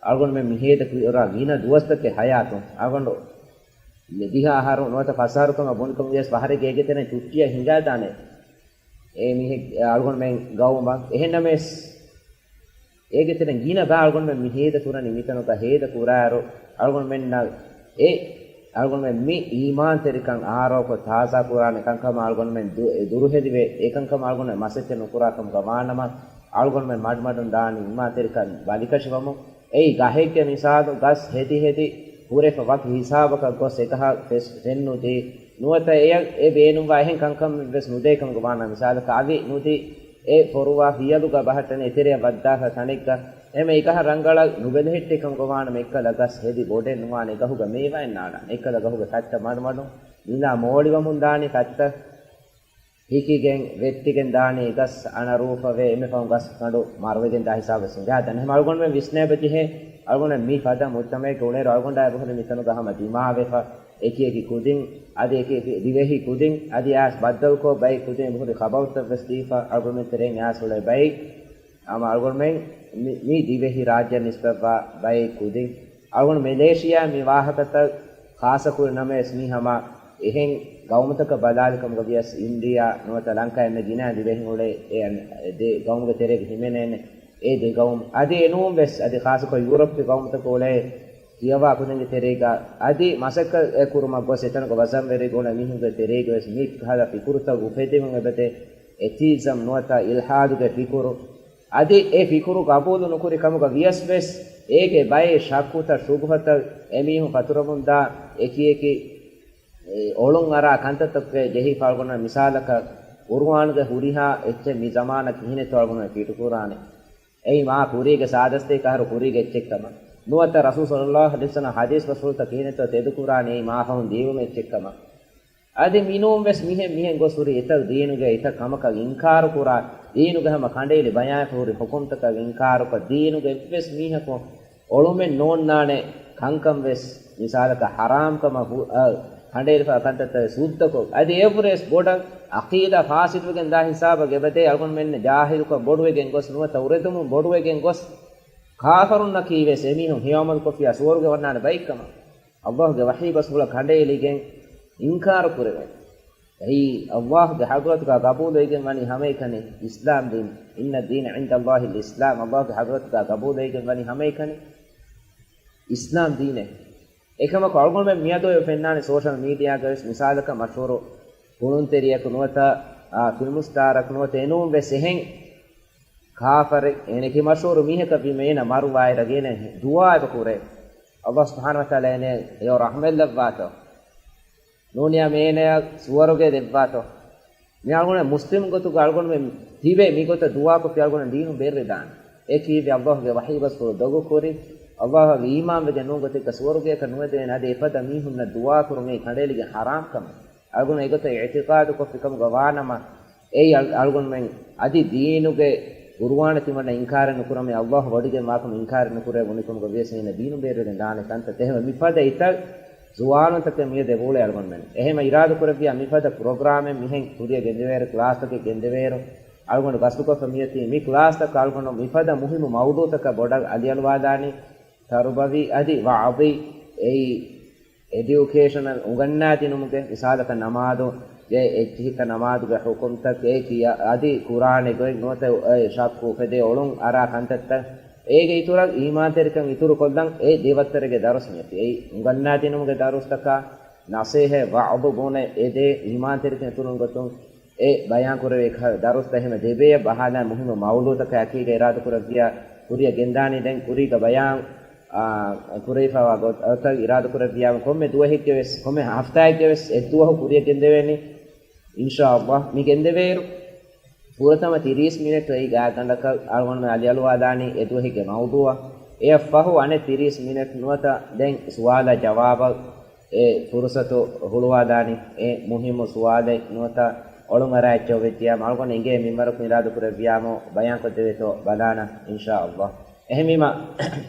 އަޅުގަނޑުމެން މި ހޭދަ ކުރާ ގިނަ ދުވަސްތަކެއް ހަޔާތުން އަޅުގަނޑު ދިހަ އަހަރު ނުވަތަ ފަސް އަހަރު ކަމަށް ބުނިކަމުގައި ވިޔަސް ފަހަރެއްގެ އޭގެ ތެރެއިން ޗުއްޓިއަށް ހިނގާދާނެ އެ މީހެއް އަޅުގަނޑުމެން ގައުމަށް. އެހެންނަމަވެސް، އޭގެ ތެރެއިން ގިނަ ބައެއް އަޅުގަނޑުމެން މި ހޭދަ ކުރަނީ މިތަނުގަ ހޭދަ ކުރާއިރު، އަޅުގަނޑުމެންނަށް އެ އަޅުގަނޑުމެން މި އީމާންތެރިކަން އާރޯކޮށް ތާޒާ ކުރާނެ ކަންކަމަށް އަޅުގަނޑުމެން ދު-، ދުރުހެލިވެ، އެ ކަންކަމަށް އަޅުގަނޑުމެން މަސައްކަތް ނުކުރާ ކަމުގަ ވާނަމަ، އަޅުގަނޑުމެން މަޑުމަޑުން ދާނީ އީމާންތެރިކަން ބަލިކަށިވަމުން. އެއީ ގަހެއްގެ މިސާލު، ގަސް ހެދި ހެދި ހުރެފަ ވަކި ހިސާބަކަށް ގޮސް އެކަހަ ފެސް-، ފެން ނުދީ، ނުވަތަ އެޔަށް އެ ބޭނުންވާ އެހެން ކަންކަމެއް ވެސް ނުދޭ ކަމުގަ ވާނަމަ، މިސާލަކަށް އަވި ނުދީ، އެ ފޮރުވާ ފިޔަލުގަ ބަހައްޓަނީ އެތެރެއަށް ވައްދާފަ ތަނެއްގަ، އެމެ އެކަހަ ރަނގަޅަށް ނުބެލެހެއްޓޭ ކަމުގަ ވާނަމަ، އެއްކަލަ ގަސް ހެދި ބޮޑެއް ނުވާނެ، އެ ގަހުގަ މޭވާއެއް ނާނާނެ، އެއްކަލަ ގަހުގަ ތައްތައް މަޑުމަޑުން ނިލާ މޯޅިވަމުން ދާނީ ތައްތައް. ހިކިގެން ވެއްޓިގެން ދާނީ ގަސް އަނަރޫފަވެ، އެންމެ ފަހުން ގަސް ކަނޑު މަރުވެގެން ދާ ހިސާބަށް ސިނގާ ދަން. އެހެން އަޅުގަނޑުމެން ވިސްނޭބަ ޖެހޭ، އަޅުގަނޑު މި ފަދަ މުޖްތަމަޢެއްގެ އުޅޭރު އަޅުގަނޑާ އެބަހުރި މިތަނުގަ ހަމަ ދިމާވެފަ، އެކި އެކި ކުދިން، އަދި އެކި އެކި ދިވެހި ކުދިން، އަދި އައިސް ބައްދަލުކޮށް ބައެއް ކުދިން އެބަހުރި ޚަބަރުތައް ވެސް ދީފަ، އަޅުގަނޑުމެން ތެރެއިން އައިސް އުޅޭ ބައެއް ހަމަ އަޅުގަނޑުމެން މި، މި ދިވެހި ރާއްޖެއަށް ނިސްބަތްވާ ބައެއް ކުދިން. އަޅުގަނޑު މެލޭޝިޔާ މި ވާހަކަތައް ޚާއްޞަކުރި ނަމަވެސް، މީ ހަމަ އެހެން ގައުމުތަކަށް ބަލާލިކަމުގަ ވިޔަސް، އިންޑިޔާ ނުވަތަ ލަންކާ އެންމެ ގިނަ ދިވެހިން އުޅޭ އެ ދެ ގައުމުގެ ތެރޭގަ ހިމެނޭނެ އެ ދެ ގައުމު. އަދި އެނޫން ވެސް، އަދި ޚާއްޞަކޮށް ޔޫރަޕްގެ ގައުމުތަކަށް އުޅޭ ކިޔަވާ ކުދިންގެ ތެރޭގަ އަދި މަސައްކަތް ކުރުމަށް ގޮސް، އެތަނުގަ ވަޒަންވެރި ގުޅޭ މީހުންގެ ތެރޭގަ ވެސް މި ކަހަލަ ފިކުރުތައް އުފެދެމުން އެބަދޭ، އެތީޒަމް ނުވަތަ އިލްހާދުގެ ފިކުރު. އަދި އެ ފިކުރު ގަބޫލު ނުކުރި ކަމުގަ ވިޔަސް ވެސް، އޭގެ ބައެއް ޝައްކުތައް، ޝުބުހަތައް އެމީހުން ފަތުރަމުންދާ އެކި އެކި އެ އޮޅުން އަރާ ކަންތައްތަކުގެ ޖެހިފަ އަޅުގަނޑު މިސާލަކަށް، ޤުރުއާންގެ ހުރިހާ އެއްޗެއް މި ޒަމާނަށް ކިހިނެއްތޯ އަޅުގަނޑު ފިޓުކުރާނެ؟ އެއީ މާ ކުރީގެ ސާދަސްތޭކަ އަހަރު ކުރީގެ އެއްޗެއްކަމަށް ނުވަތަ ރަސޫލު ޞައްލައްލާހު ޢަލައިހި ވަސައްލަމް ޙަދީޘް ބަސްފުޅުތައް ކިހިނެއްތޯ ތެދުކުރާނެ އެއީ މާ ފަހުން ދިޔުމު އެއްޗެއްކަމަށް. އަދި މިނޫން ވެސް މިހެން މިހެން ގޮސް ހުރި އެތައް ދީނުގެ އެތައް ކަމަކަށް އިންކާރު ކުރާ، ދީނުގެ ހަމަ ކަނޑައެޅި ބަޔާންފަ ހުރި ޙުކުމްތަކަށް އިންކާރުކޮށް، ދީނުގެ އެއްވެސް މީހަކު އޮޅުމެއް ނޯންނާނެ ކަންކަން ވެސް، މިސާލަކަށް ޙަރާމްކަމަށް ހު-، އަ، ކަނޑައެޅިފަ ކަންތައްތައް ވެސް ހުއްދަކޮށް، އަދި އެއަށްވުރެ ވެސް ބޮޑަށް ޢަޤީދާ ފާސިދުވެގެން ދާ ހިސާބަށް އެބަދޭ އަޅުގަނޑުމެން ޖާހިލުކަން ބޮޑުވެގެން ގޮސް ނުވަތަ އުރެދުމުން ބޮޑުވެގެން ގޮސް، ކާފަރުންނަކީ ވެސް އެމީހުން ހެޔޮ ޢަމަލުކޮށްފިޔާ ސުވަރުގެ ވަންނާނެ ބައެއްކަމަށް ﷲގެ ވަޙީ ބަސްފުޅަށް ކަނޑައެޅިގެން އިންކާރު ކުރެވޭ. އެއީ ﷲގެ ޙަޟްރަތުގަ ޤަބޫލުވެގެން ވަނީ ހަމައެކަނި އިސްލާމް ދީން. އިންނަ އައްދީނަ ޢިންދަﷲި އިސްލާމް. ﷲގެ ޙަޟްރަތުގަ ޤަބޫލުވެގެން ވަނީ ހަމައެކަނި އިސްލާމް ދީނޭ. އެކަމަކު އަޅުގަނޑުމެން މިއަދު އެ ފެންނާނެ ސޯޝަލް މީޑިއާގަ ވެސް މިސާލަކަށް މަޝްހޫރު ކުޅުންތެރިޔަކު ނުވަތަ، އާ، ފިލްމު ސްޓާރަކު ނުވަތަ އެނޫން ވެސް އެހެން ކާފަރެއް އޭނަކީ މަޝްހޫރު މީހަކަށް ވީމަ އޭނަ މަރުވާއިރަށް އޭނަ ދުޢާ އެބަ ކުރޭ. ﷲ ސުބްޙާނަހޫ ވަތަޢާލާ އޭނަ އެޔޮ ރަޙްމަތްލައްވާތޯ. ނޫނިޔާ މޭނަޔަށް ސުވަރުގެ ދެއްވާތޯ. މި އަޅުގަނޑު މުސްލިމް ގޮތުގަ އަޅުގަނޑުމެން ތިބެ މި ގޮތަށް ދުޢާކޮށްފި އަޅުގަނޑު ދީނު ބޭއްވެދާނެ. އެ ކީއްވެ؟ ﷲގެ ވަޙީ ބަސްފުޅު ދޮގު ކުރި، ﷲއަށް އީމާންވެގެން ނޫން ގޮތެއްގަ ސުވަރުގެއަކަށް ނުވެދެވޭނެ. އަދި އެފަދަ މީހުންނަށް ދުޢާ ކުރުމީ ކަނޑައެޅިގެން ޙަރާމް ކަމެއް. އަޅުގަނޑު އެގޮތަށް އިޢްތިޤާދުކޮށްފި ކަމުގަ ވާނަމަ، އެއީ އަޅު-، އަޅުގަނޑުމެން އަދި ދީނުގެ ޤުރުއާނަށް ތިމަންނަ އިންކާރެއް ނުކުރަމޭ، ﷲ ވޮޑިގެން ވާކަމަށް އިންކާރެއް ނުކުރޭ ބުނިކަމުގަ ވިޔަސް އޭނަ ދީނު ބޭއްވެގެން ދާނެ ކަންތައް. އެހެންވެ މިފަދަ އެތައް ޒުވާނުންތަކެއް މިއަދު އެބައުޅޭ އަޅުގަނޑުމެން. އެހެންވެ އިރާދަކުރެއްވިޔާ މިފަދަ ޕްރޮގްރާމެއް މިހެން ކުރިއަށް ގެންދެވޭއިރު، ކްލާސްތަކެއް ގެންދެވޭއިރު، އަޅުގަނޑު ގަސްތުކޮށްފަ މިއޮތީ މި ކްލާސްތަކަށް އަޅުގަނޑު މިފަދަ މުހިއްމު މައުޟޫޢުތަކަށް ބޮޑަށް އަލިއަޅުވާލާނީ. ތަރުބަވީ އަދި ވަޢުޡީ އެއީ އެޑިއުކޭޝަނަލް އުނގަންނާދިނުމުގެ މިސާލަކަށް ނަމާދުގެ އެއްޗިހިތައް ނަމާދުގެ ޙުކުމްތައް އެ ކިޔާ އަދި ކުރާނެ ގޮތް ނުވަތަ އެ ޝައްކު އުފެދޭ އޮޅުން އަރާ ކަންތައްތައް އޭގެ އިތުރަށް އީމާންތެރިކަން އިތުރުކޮށްލަން އެ ދެވައްތަރެއްގެ ދަރުސް މިއޮތީ. އެއީ އުނގަންނާދިނުމުގެ ދަރުސްތަކާ ނަޞޭޙަތް ވަޢުޡު ބުނެ އެ ދޭ އީމާންތެރިކަން އިތުރުން ގޮތުން އެ ބަޔާން ކުރެވޭ ކަ-، ދަރުސްތައް އެހެން ދެބޭއަށް ބަހާލާ މުހިއްމު މައުޟޫޢުތަކާ އެކީގަ އިރާދަކުރެއްވިޔާ ކުރިއަށް ގެންދާނީ. ދެން ކުރީގަ ބަޔާން، އާ، ކުރެވިފައިވާ ގޮތަށް އިރާދަކުރެއްވިޔާ ކޮންމެ ދުވަހެއްގެ ވެސް، ކޮންމެ ހަފްތާއެއްގެ ވެސް އެއްދުވަހު ކުރިއަށް ގެންދެވޭނީ. އިންޝާﷲ މި ގެންދެވޭއިރު ފުރަތަމަ ތިރީސް މިނެޓް އެއީ ގާތްގަނޑަކަށް އަޅުގަނޑުމެން އަލިއަޅުވާލާނީ އެ ދުވަހެއްގެ މައުޟޫޢަށް. އެއަށް ފަހު އަނެއް ތިރީސް މިނެޓް ނުވަތަ ދެން ސުވާލާ ޖަވާބަށް އެ ފުރުޞަތު ހުޅުވާލާނީ. އެ މުހިއްމު ސުވާލެއް ނުވަތަ އޮޅުން އަރާ އެއްޗެއް އޮވެއްޖިޔާމު އަޅުގަނޑު އިނގޭ މިންވަރަކުން އިރާދަކުރެއްވިޔާމު ބަޔާންކޮށްދެވޭތޯ ބަލާނަ އިންޝާﷲ. އެހެންވީމަ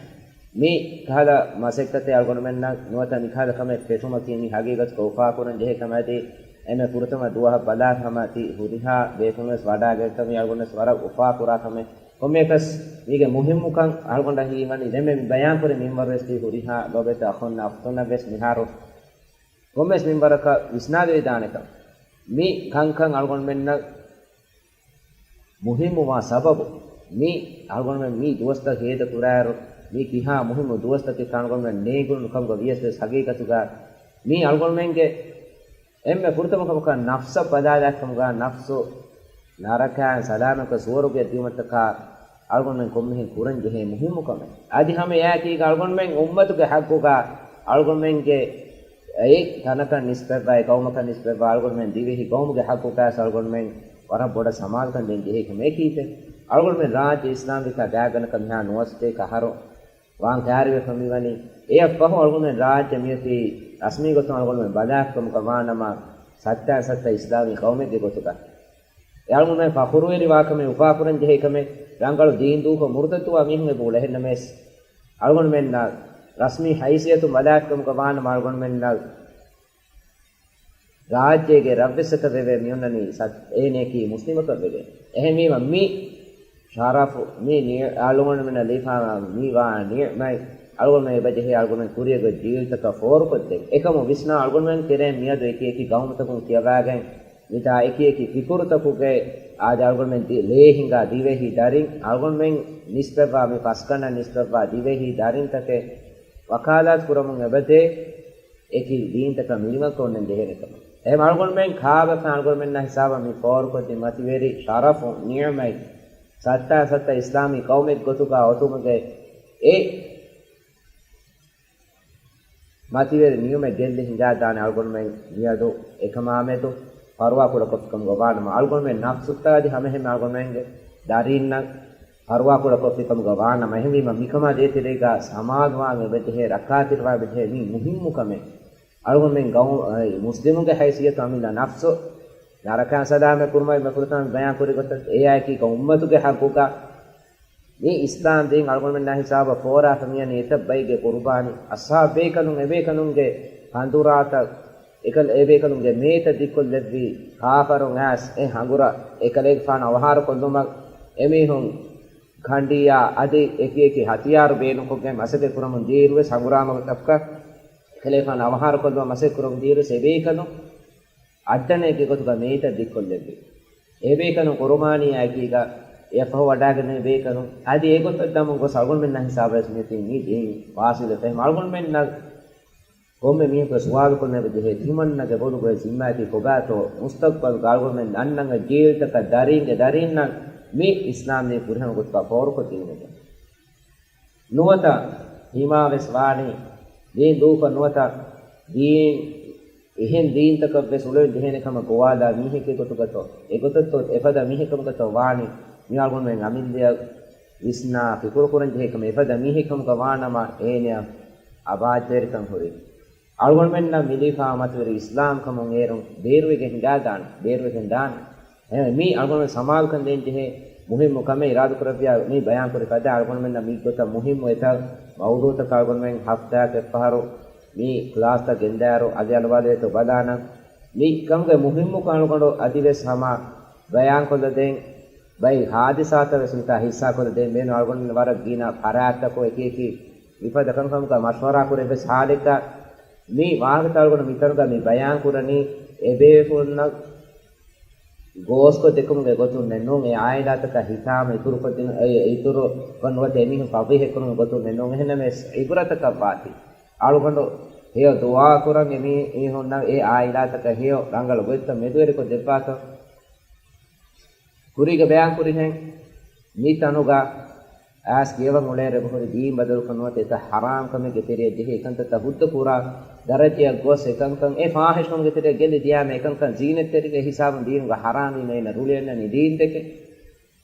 މި ކަހަލަ މަސައްކަތެއް އަޅުގަނޑުމެންނަށް ނުވަތަ މި ކަހަލަ ކަމެއް ފެށުމަކީ މި ހަގީގަތުގަ އުފާކުރަން ޖެހޭ ކަމެއް. އަދި އެންމެ ފުރަތަމަ ދުވަހަށް ބަލާ ހަމަ ތި ހުރިހާ ބޭފުޅުންވެސް ވަޑާގަތްކަމީ އަޅުގަނޑުވެސް ވަރަށް އުފާކުރާ ކަމެއް. ކޮންމެއަކަސް މީގެ މުހިއްމުކަން އަޅުގަނޑަށް ހީވަނީ ދެންމެ މި ބަޔާންކުރި މިންވަރުވެސް ތި ހުރިހާ ލޯބިވެތި އަޚުންނާ އުޚްތުންނަށްވެސް މިހާރު ކޮންމެސް މިންވަރަކަށް ވިސްނާލެވިދާނެކަން. މި ކަންކަން އަޅުގަނޑުމެންނަށް މުހިއްމުވާ ސަބަބު، މި އަޅުގަނޑުމެން މި ދުވަސްތައް ހޭދަ ކުރާއިރު، މި ކިހާ މުހިއްމު ދުވަސްތަކެއް އަޅުގަނޑުމެން ނޭނގުނު ކަމުގަ ވިޔަސް ވެސް ހަގީގަތުގަ މީ އަޅުގަނޑުމެންގެ އެންމެ ފުރަތަމަ ކަމަކަށް ނަފްސަށް ބަލާލާފިކަމުގަ ނަފްސު ނަރަކައިން ސަލާމަތްކޮށް ސުވަރުގެ ދިޔުމަށްޓަކާ އަޅުގަނޑުމެން ކޮންމެހެން ކުރަން ޖެހޭ މުހިއްމު ކަމެއް. އަދި ހަމަ އެއާއެކީގަ އަޅުގަނޑުމެން އުއްމަތުގެ ޙައްޤުގަ އަޅުގަނޑުމެންގެ އެއް ތަނަކަށް ނިސްބަތްވާ، އެއް ގައުމަކަށް ނިސްބަތްވާ އަޅުގަނޑުމެން ދިވެހި ގައުމުގެ ޙައްޤުގައި އަޅުގަނޑުމެން ވަރަށް ބޮޑަށް ސަމާލުކަން ދޭން ޖެހޭ ކަމެއް. އެކީތެ އަޅުގަނޑުމެން ރާއްޖެ އިސްލާމްވިކާ ގާތްގަނޑަކަށް މިހާ ނުވަސަތޭކަ އަހަރު ވާން ކައިރިވެފަ މިވަނީ. އެއަށް ފަހު އަޅުގަނޑުމެން ރާއްޖެ މިއޮތީ ރަސްމީ ގޮތުން އަޅުގަނޑުމެން ބަލާފިކަމުގަ ވާނަމަ، ސައްތައިން ސައްތަ އިސްލާމީ ގައުމެއްގެ ގޮތުގަ. އަޅުގަނޑުމެން ފަޚުރުވެރިވާކަމެއް، އުފާކުރަންޖެހޭ ކަމެއް، ރަނގަޅު ދީން ދޫކޮށް މުރުތަދުވާ މީހުން އެބަ އުޅެހެންނަމަވެސް، އަޅުގަނޑުމެންނަށް ރަސްމީ ހައިސިއްޔަތުން ބަލާފިކަމުގަ ވާނަމަ، އަޅުގަނޑުމެންނަށް ރާއްޖޭގެ ރަށްވެއްސަކަށް ވެވޭ މިއޮންނަނީ ސަތް-، އޭނައަކީ މުސްލިމަކަށް ވެގެން. އެހެންވީމަ މި ޝަރަފު، މި ނި-، އަޅުގަނޑުމެންނަށް ލިބިފާވާ މި ވާ ނިޢުމަތް އަޅުގަނޑުމެން އެބަޖެހޭ އަޅުގަނޑުމެން ކުރިއަށް ގޮތް ޖީލްތަކަށް ފޯރުކޮށްދޭން. އެކަމު ވިސްނާ އަޅުގަނޑުމެން ތެރޭން މިއަދު އެކި އެކި ގައުމުތަކުން ކިޔަވާގެން މިތާ އެކި އެކި ފިކުރުތަކުގެ އާދެ އަޅުގަނޑުމެން ދި-، ލޭ ހިނގާ ދިވެހި ދަރިން އަޅުގަނޑުމެން ނިސްބަތްވާ މި ފަސްގަނޑަށް ނިސްބަތްވާ ދިވެހި ދަރިންތަކެއް ވަކާލާތު ކުރަމުން އެބަދޭ. އެކި ދީންތަކަށް މިނިވަންކަން އޮންނަން ޖެހޭނެ ކަމަށް. އެހެން އަޅުގަނޑުމެން ކާބަފަ އަޅުގަނޑުމެންނާ ހިސާބަށް މި ފޯރުކޮށްދިން މަތިވެރި ޝަރަފު ނިޢުމަތް ސައްތާ ސައްތަ އިސްލާމީ ޤައުމެއް ގޮތުގަ އޮތުމުގެ އެ މަތިވެރި ނިޢުމަތް ގެއްލި ހިނގާދާނެ އަޅުގަނޑުމެން މިއަދު އެކަމާމެދު ފަރުވާ ކުޑަކޮށްފިކަމުގަ ވާނަމަ، އަޅުގަނޑުމެން ނަފްސުތާދި ހަމަހެން އަޅުގަނޑުމެންގެ ދަރީންނަށް ފަރުވާކުޑަކޮށްފިކަމުގަ ވާނަމަ، އެހެންވީމަ މިކަމާ ދޭތެރޭގަ ސަމާލުވާން އެބަޖެހޭ، ރައްކާތެރިވާން އެބަޖެހޭ މި މުހިއްމު ކަމެއް. އަޅުގަނޑުމެން ގައު-، އައި، މުސްލިމުންގެ ހައިސިއްޔަތު އަމިއްލަ ނަފްސު ނަރަކައިން ސަލާމަތް ކުރުމަށް މި ފުރަތަމަ ބަޔާން ކުރި ގޮތަށް އެއާއެކީ އުއްމަތުގެ ހައްގުގަ މި އިސްލާމް ދީން އަޅުގަނޑުމެންނާ ހިސާބަށް ފޯރާފަ މިޔަނީ އެތައް ބައެއްގެ ޤުރުބާނީ، އަޞްޙާބު ބޭކަލުން އެބޭކަލުންގެ ހަނދުރާތައް އެކަލް އެބޭކަލުންގެ މޭތައް ދިއްކޮށްލެއްވި ކާފަރުން އައިސް އެ ހަނގުރަ އެކަލޭގެފާނު އަވަހާރަ ކޮށްލުމަށް އެމީހުން ކަނޑިޔާ އަދި އެކި އެކި ހަތިޔާރު ބޭނުންކޮށްގެން މަސައްކަތް ކުރަމުން ދިޔައިރުވެސް ހަނގުރާމަ ގޮތަކަށް އެކަލޭގެފާނު އަވަހާރަ ކޮށްލުމަށް މަސައްކަތް ކުރަމުން ދިޔައިރުވެސް އެބޭކަލުން އައްޑަނެއްގެ ގޮތުގަ މޭތައް ދިއްކޮށްލެއްވި. އެބޭކަލުން ޤުރުބާނީއާއެކީގަ އެއަށްފަހު ވަޑާގެންނެވި ބޭކަލުން އަދި އެގޮތަށް ދަމުން ގޮސް އަޅުގަނޑުމެންނާ ހިސާބަށް މިއޮތީ މި ދީން ވާސިލު ފެހެމަ އަޅުގަނޑުމެންނަށް ކޮންމެ މީހަކު ސުވާލު ކޮށްލަން އެބަޖެހޭ، ތިމަންނަގެ ބޮލުގައި ޒިންމާއަކީ ކޮބާތޯ؟ މުސްތަޤްބަލުގަ އަޅުގަނޑުމެން އަންނަން ޖީލްތަކަށް ދަރީންގެ ދަރީންނަށް މި އިސްލާމް ދީން ފުރިހަމަ ގޮތުގަ ފޯރުކޮށްދިނުމެކެވެ. ނުވަތަ ހިމާވެސް ވާނީ ދީން ދޫކޮށް ނުވަތަ ދީން އެހެން ދީންތަކަށްވެސް އުޅެން ޖެހޭނެ ކަމަށް ގޮވާލާ މީހެކޭ ގޮތުގަތޯ؟ އެގޮތަށްތޯ އެފަދަ މީހެއް ކަމުގަތޯ ވާނީ؟ މި އަޅުގަނޑުމެން އަމިއްލައަށް ވިސްނާ ފިކުރު ކުރަން ޖެހޭ ކަމެއް. އެފަދަ މީހެއް ކަމުގަ ވާނަމަ އޭނަޔަށް އަބާއްޖަވެރިކަން ހުރި. އަޅުގަނޑުމެންނަށް މި ލިބިފާ މަތިވެރި އިސްލާމް ކަމުން އޭރުން ބޭރުވެގެން ހިނގާދާނެ، ބޭރުވެގެން ދާނެ. އެހެން މީ އަޅުގަނޑުމެން ސަމާލުކަން ދޭން ޖެހޭ މުހިއްމު ކަމެއް. އިރާދަކުރެއްވިޔާ މި ބަޔާން ކުރި ފަދަ އަޅުގަނޑުމެންނަށް މި ގޮތަށް މުހިއްމު އެތައް މައުޟޫޢުތަކަށް އަޅުގަނޑުމެން ހަފްތާއަކަށް އެއްފަހަރު މި ކްލާސްތައް ގެންދާއިރު އަލި އަލުވާލުވެތޯ ބަލާނަން. މި ކަމުގެ މުހިއްމުކަން އަޅުގަނޑު އަދިވެސް ހަމަ ބަޔާންކޮށްލަދޭން. ބައެއް ހާދިސާތައް ވެސް މިތާ ހިއްސާކޮށްލަދޭން ބޭނުން. އަޅުގަނޑުމެން ވަރަށް ގިނަ ފަރާތްތަކުން އެކި އެކި މިފަދަ ކަންކަމުގަ މަޝްވަރާ ކުރެއްވި ހާލެއްގަ މި ވާހަކަތައް އަޅުގަނޑު މިތަނުގަ މި ބަޔާން ކުރަނީ އެބޭފުޅުންނަށް ގޯސްކޮށް ދެކުމުގެ ގޮތުންނެއް ނޫން، އެ އާއިލާތަކަށް ހިތާމަ އިތުރުކޮށްދިނު، އެ، އިތުރުކޮށް ނުވަތަ އެމީހުން ފަޟީޙަތްކުރުމުގެ ގޮތުންނެއް ނޫން. އެހެންނަމަވެސް ޢިބްރަތަކަށްވާތީ. އަޅުގަނޑު ހެޔޮ ދުޢާކުރަން އެމީހުންނަށް އެ އާއިލާތަކަށް ހެޔޮ ރަނގަޅު ގޮތްތައް މެދުވެރިކޮށް ދެއްވާތޯ. ކުރީގަ ބަޔާން ކުރިހެން މި ތަނުގަ އައިސް ކިޔަވަން އުޅޭ ރެބަހުރި ދީން ބަދަލުކޮށް ނުވަތަ އެތައް ޙަރާމް ކަމެއްގެ ތެރެއަށް ޖެހި އެކަންތައްތައް ހުއްދަ ކުރާ ދަރަޖައަށް ގޮސް އެކަންކަން އެ ފާޙިޝްކަމުގެ ތެރެއަށް ގެއްލި ދިޔާމެ އެކަންކަން ޒީނަތްތެރިގެ ހިސާބުން ދީނުގަ ޙަރާމްވީމަ އޭނަ ރުޅިއަންނަނީ ދީންދެކެ.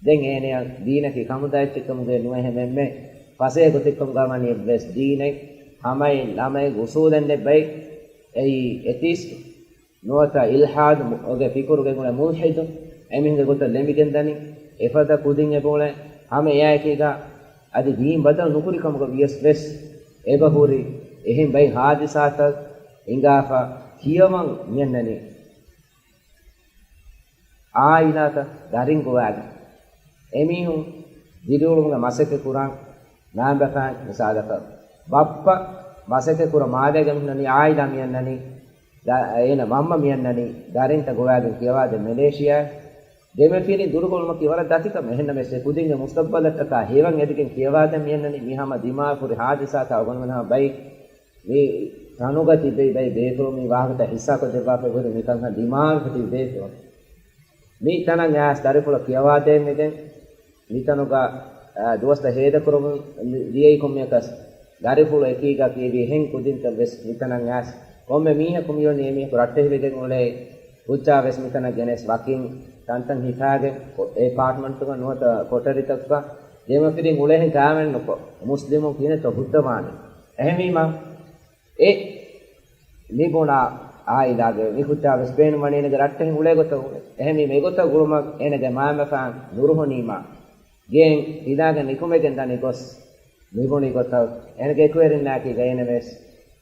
ދެން އޭނަޔަށް ދީނަކީ ކަމުދާ އެއްޗެއްކަމުގައި ނުވެ ހެމެންމެ ފަސޭހަ ގޮތެއްކަމުގަ ވަނީ އެއްވެސް ދީނެއް ހަމައެއް ނަމައެއް އުސޫލެއް ނެއްބައި އެއީ އެތީސްޓު. ނުވަތަ އިލްޙާދު މު-، ގެ ފިކުރުގެ ގުޅޭ މުލްޙިދު އެމީހުންގެ ގޮތަށް ލެނބިގެންދަނީ. އެފަދަ ކުދިން އެބައުޅޭ ހަމަ އެއާއެކީގަ އަދި ދީން ބަދަލު ނުކުރި ކަމުގަ ވިޔަސް ވެސް އެބަހުރި އެހެން ބައެއް ހާދިސާތައް ހިނގާފަ ކިޔަވަން މިއަންނަނީ. އާއިލާތައް ދަރިން ގޮވާގެން އެމީހުން ދިރިއުޅުމުގެ މަސައްކަތް ކުރަން ނާމްބަފާން މިސާލަކަށް ބައްޕަ މަސައްކަތް ކުރަ މާލޭގަ މިހުންނަނީ އާއިލާ މިއަންނަނީ، ދަ-، އޭނަ މަންމަ މިއަންނަނީ، ދަރިންތައް ގޮވާގެން ކިޔަވާދޭ މެލޭޝިޔާ. ދެމަފިރިން ދުރުގެ އުޅުމަކީ ވަރަށް ދަތިކަމެއް. އެހެންނަމަވެސް އެ ކުދިންގެ މުސްތަޤްބަލަށްޓަކާ ހެޔޮވަން އެދިގެން ކިޔަވާދޭ މިއަންނަނީ. މި ހަމަ ދިމާވެފަ ހުރި ހާދިސާތައް އަޅުގަނޑުމެން ހަމަ ބައި މި ތަނުގަ ތިބި ބައި ބޭފުޅުން މި ވާހަކަތައް ހިއްސާކޮށްދެއްވާފައި ހުރި މިކަންކަން ދިމާވެފަ ތިބި ބޭފުޅުން. މި ތަނަށް އައިސް ދަރިފުޅަށް ކިޔަވާދޭން ވެގެން މިތަނުގަ، އާ، ދުވަސްތައް ހޭދަކުރަމުން ދިޔައީ ކޮންމެއަކަސް ދަރިފުޅު އެކީގަ ކިޔެވި އެހެން ކުދިންތައް ވެސް މިތަނަށް އައިސް ކޮންމެ މީހަކު މިވަނީ އެމީހަކު ރައްޓެހިވެގެން އުޅޭ ހުއްޖާ ވެސް މިތަނަށް ގެނެސް ވަކިން ތަންތަން ހިފާގެން އެޕާޓްމަންޓުގަ ނުވަތަ ކޮޓަރިތަކުގަ ދެމަފިރިން އުޅޭހެން ކާމެން ނުކޮށް، މުސްލިމުން ކިހިނެއްތޯ ހުއްދަވާނީ؟ އެހެންވީމަ، އެ މި ބުނާ އާއިލާގެ މި ކުއްޖާ ވެސް ބޭނުން ވަނީ އޭނަގެ ރައްޓެހިން އުޅޭ ގޮތަށް އުޅޭ. އެހެންވީމަ އެގޮތަށް އުޅުމަށް އޭނަގެ މައިންބަފައިން ނުރުހުނީމާ، ގެއިން ފިލާގެން ނިކުމެގެން ދަނީ ގޮސް މިބުނި ގޮތަށް އޭނަގެ އެކުވެރިންނާއެކީގަ އޭނަ ވެސް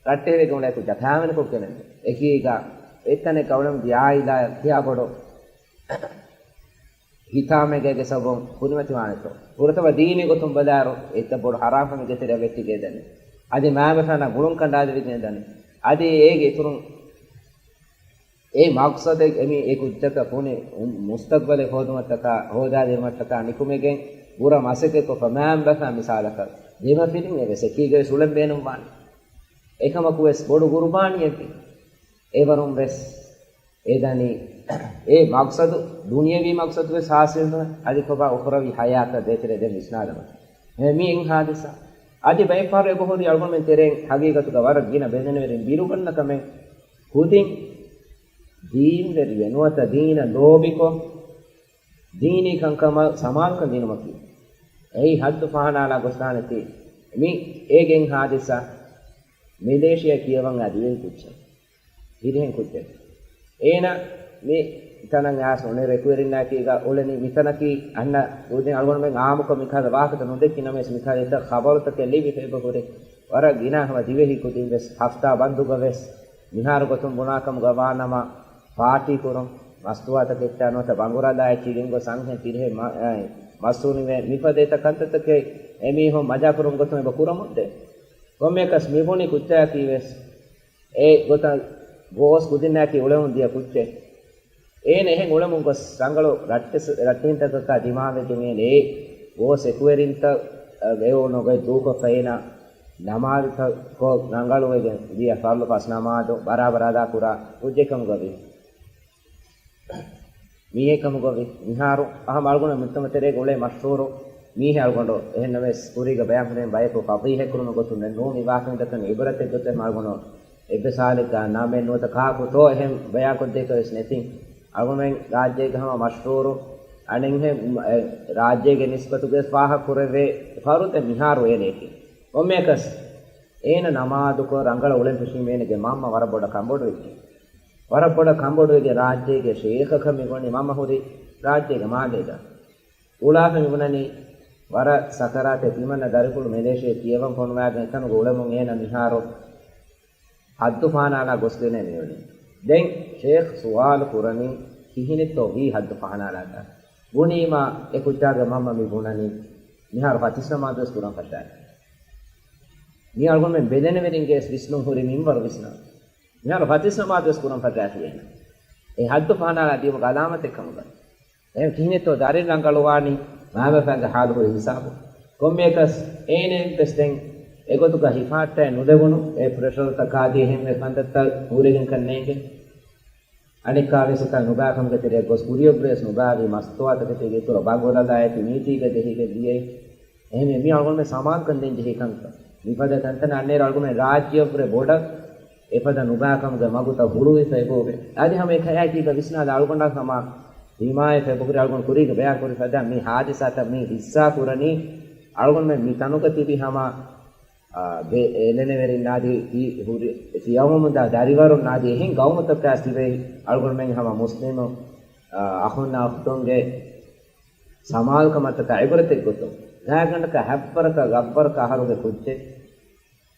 ރައްޓެހިވެގެން އުޅޭ ކުއްޖާ ކާވެނިކޮށްގެން އެކީގަ އެތަނެއްގަ އުޅެމުން ދިޔަ އާއިލާ ތިޔާ ބޮޑު ހިތާމައެއްގެ ސަބަބުން ކުރިމަތިވާނެތޯ؟ ފުރަތަމަ ދީނީ ގޮތުން ބަލާއިރު، އެތައް ބޮޑު ހަރާމްކަމެއްގެ ތެރެއަށް ވެއްޓިގެން ދަނީ. އަދި މައިންބަފައިންނަށް ގުޅުން ކަނޑާލެވިގެން ދަނީ. އަދި އޭގެ އިތުރުން އެ މަޤްޞަދެއް އެމީ އެ ކުއްޖަކަށް ބުނި މުސްތަޤްބަލެއް ހޯދުމަށްޓަކާ، ހޯދާދިނުމަށްޓަކާ ނިކުމެގެން ބުރަ މަސައްކަތްކޮށްފަ މައިންބަފައިން މިސާލަކަށް ދެމަފިރިން އެވެސް އެކީގަވެސް އުޅެން ބޭނުންވާނެ. އެކަމަކުވެސް ބޮޑު ގުރުބާނީއެއްވި. އެވަރުން ވެސް އެ ދަނީ އެ މަޤްޞަދު، ދުނިޔަވީ މަޤްޞަދު ވެސް ޙާޞިލް ނުވެ، އަދި ކޮބާ އުޚްރަވީ ޙަޔާތަށް ދޭތެރޭ ދެން ވިސްނާލަމުން. އެ މި އިން ޙާދިސާ. އަދި ބައެއް ފަހަރު އެބަހުރި އަޅުގަނޑުމެން ތެރެއިން ޙަޤީޤަތުގަ ވަރަށް ގިނަ ބެލެނިވެރިން ބިރުގަންނަ ކަމެއް، ކުދިން ދީންވެރިވެ ނުވަތަ ދީނަށް ލޯބިކޮށް، ދީނީ ކަންކަމަށް ސަމާލުކަން ދިނުމަކީ. އެއީ ޙައްދު ފަހަނާލާ ގޮސްދާނެތީ. މި އޭގެ އިން ޙާދިސާ މެލޭޝިޔާ ކިޔަވަން އާ ދިވެހި ކުއްޖެއް. ދިވެހި ކުއްޖެއް. އޭނަ މި ތަނަށް އައިސް އުޅޭ އެކުވެރިންނާއެކީގަ އުޅެނީ މިތަނަކީ އަންނަ ދުވަހު އަޅުގަނޑުމެން އާއްމުކޮށް މިކަހަލަ ވާހަކަތައް ނުދެއްކި ނަމަވެސް މިކަހަލަ އެތައް ޚަބަރުތަކެއް ލިބިފަ އެބަހުރި. ވަރަށް ގިނަ ހަމަ ދިވެހި ކުދިން ވެސް ހަފްތާ ބަންދުގަ ވެސް މިހާރު ގޮތުން ބުނާކަމުގަ ވާނަމަ، ފާޓީ ކުރުން، މަސްތުވާތަކެއްޗާ ނުވަތަ ބަނގުރަލާއެއްޗިގެން ގޮސް އަންހެން ފިރިހެން މަ-، އައި، މަސް ހުނިވެ، މިފަދަ އެތައް ކަންތައްތަކެއް އެމީހުން މަޖާކުރުން ގޮތުން އެބަ ކުރަމުންދޭ. ކޮންމެއަކަސް މިބުނި ކުއްޖާއަކީ ވެސް އެ ގޮތަށް ގޯސް ކުދިންނާއެކީ އުޅެމުން ދިޔަ ކުއްޖެއް. އޭނަ އެހެން އުޅެމުން ގޮސް ރަނގަޅު ރައްޓެ-، ރައްޓެހިންތަކަކާ ދިމާވެގެން އޭނަ އެ ގޯސް އެކުވެރިންތައް އެ އޮންނަ ގޮތް ދޫކޮށްފަ އޭނަ ނަމާދުތައް ކޮށް ރަނގަޅުވެގެން ދިޔަ ފަރުޟު ފަސް ނަމާދު ބަރާބަރަށް އަދާކުރާ ކުއްޖެއް ކަމުގަވި. މީހެއް ކަމުގަވި. މިހާރު އަހަ އަޅުގަނޑު މުޖްތަމަޢު ތެރޭގަ އުޅޭ މަޝްހޫރު މީހެއް އަޅުގަނޑު އެހެންނަމަވެސް ކުރީގަ ބަޔާން ކުރެވެން ބަޔަކު ފަޟީޙަތް ކުރުމުގެ ގޮތުން ނޫން މި ވާހަކަ މި ދައްކަނީ އިބްރަތެއް ގޮތެއް އަޅުގަނޑު އެއްވެސް ހާލެއްގަ ނަމެއް ނުވަތަ ކާކު ތޯ އެހެން ބަޔާންކޮށްދޭކަށް ވެސް ނެތިން. އަޅުގަނޑުމެން ރާއްޖޭގެ ހަމަ މަޝްހޫރު އަނެއްހެން ރާއްޖޭގެ ނިސްބަތުގައި ފާހަގަ ކުރެވޭ ފަރުދެއް މިހާރު އޭނައެކޭ. ކޮންމެއަކަސް އޭނަ ނަމާދުކޮށް ރަނގަޅަށް އުޅެން ފެށީމަ އޭނަގެ މަންމަ ވަރަށް ބޮޑަށް ކަންބޮޑުވެއްޖެ. ވަރަށް ބޮޑަށް ކަންބޮޑުވެގެން ރާއްޖޭގެ ޝޭޚަކަށް މި ގޮނޑި މަންމަ ހުރި ރާއްޖޭގެ މާލޭގަ. އުޅާފަ މި ބުނަނީ ވަރަށް ސަކަރާތެއް ތިމަންނަ ދަރިފުޅު މެލޭޝިޔާ ކިޔަވަން ފޮނުވާގެން އެތަނުގަ އުޅެމުން އޭނަ މިހާރު ޙައްދު ފަހަނާލާ ގޮސްގެނޭ މިވަނީ. ދެން ޝޭޚް ސުވާލު ކުރަނީ ކިހިނެއްތޯ ވީ ޙައްދު ފަހަނާލާތަ؟ ބުނީމާ އެ ކުއްޖާގެ މަންމަ މި ބުނަނީ މިހާރު ފަތިސް ނަމާދުވެސް ކުރަން ފަށާފި. މި އަޅުގަނޑުމެން ބެލެނިވެރިންގެ ވިސްނުން ހުރި މިންވަރު ވިސްނާ. މިހާރު ފަތިސް ނަމާދުވެސް ކުރަން ފަށާފި އޭނަ. އެ ޙައްދު ފަހަނާލާ ދިޔުމުގެ އަލާމަތެއް ކަމުގަ. އެހެން ކިހިނެއްތޯ ދަރިން ރަނގަޅުވާނީ މާމަފައިންގެ ޙާލު ހުރި ހިސާބު. ކޮންމެއަކަސް އޭނައަށްވެސް ދެން އެގޮތުގަ ހިފާއްޓައެއް ނުލެވުނު، އެ ޕްރެޝަރުތަކާ އަދި އެހެންވެ ކަންތައްތައް ހޫރެގެން ކަންނޭނގެ. އަނެއްކާވެސް އެކަން ނުބާކަމުގެ ތެރެއަށް ގޮސް ކުރިއަށްވުރެސް ނުބާވީ މަސްތުވާތަކެތީގެ އިތުރަށް ބަނގުރަލާއެކު މީތީގަ ޖެހިގެން ދިޔައީ. އެހެންވެ މި އަޅުގަނޑުމެން ސަމާލުކަން ދޭން ޖެހި ކަންކަން. މިފަދަ ތަންތަނަށް އަންނޭރު އަޅުގަނޑުމެން ރާއްޖެއަށްވުރެ ބޮޑަށް އެފަދަ ނުބާކަމުގެ މަގުތައް ހުޅުވިފަ އެބައޮވޭ. އަދި ހަމަ އެކަހައިތީގަ ވިސްނާލާ އަޅުގަނޑަށް ހަމަ ހިމާޔަތް އެބަހުރި އަޅުގަނޑު ކުރީގަ ބަޔާން ކުރި ފަދަ މި ހާދިސާތައް މި ހިއްސާ ކުރަނީ އަޅުގަނޑުމެން މި ތަނުގަ ތިބި ހަމަ، އާ، ބެ-، އެލެނިވެރިންނާދީ ތި-، ހުރި-، ތިޔަވަމުންދާ ދަރިވަރުންނާދީ އެހެން ގައުމުތަކާ ތިބެ އަޅުގަނޑުމެން ހަމަ މުސްލިމު، އާ، އަޚުންނާ އުޚްތުންގެ ސަމާލުކަމަށްޓަކާ އިބްރަތެއް ގޮތުން. ގާތްގަނޑަކަށް ހަތްވަރަކަށް ގައްވަރަކަށް އަހަރުގެ ކުއްޖެއް،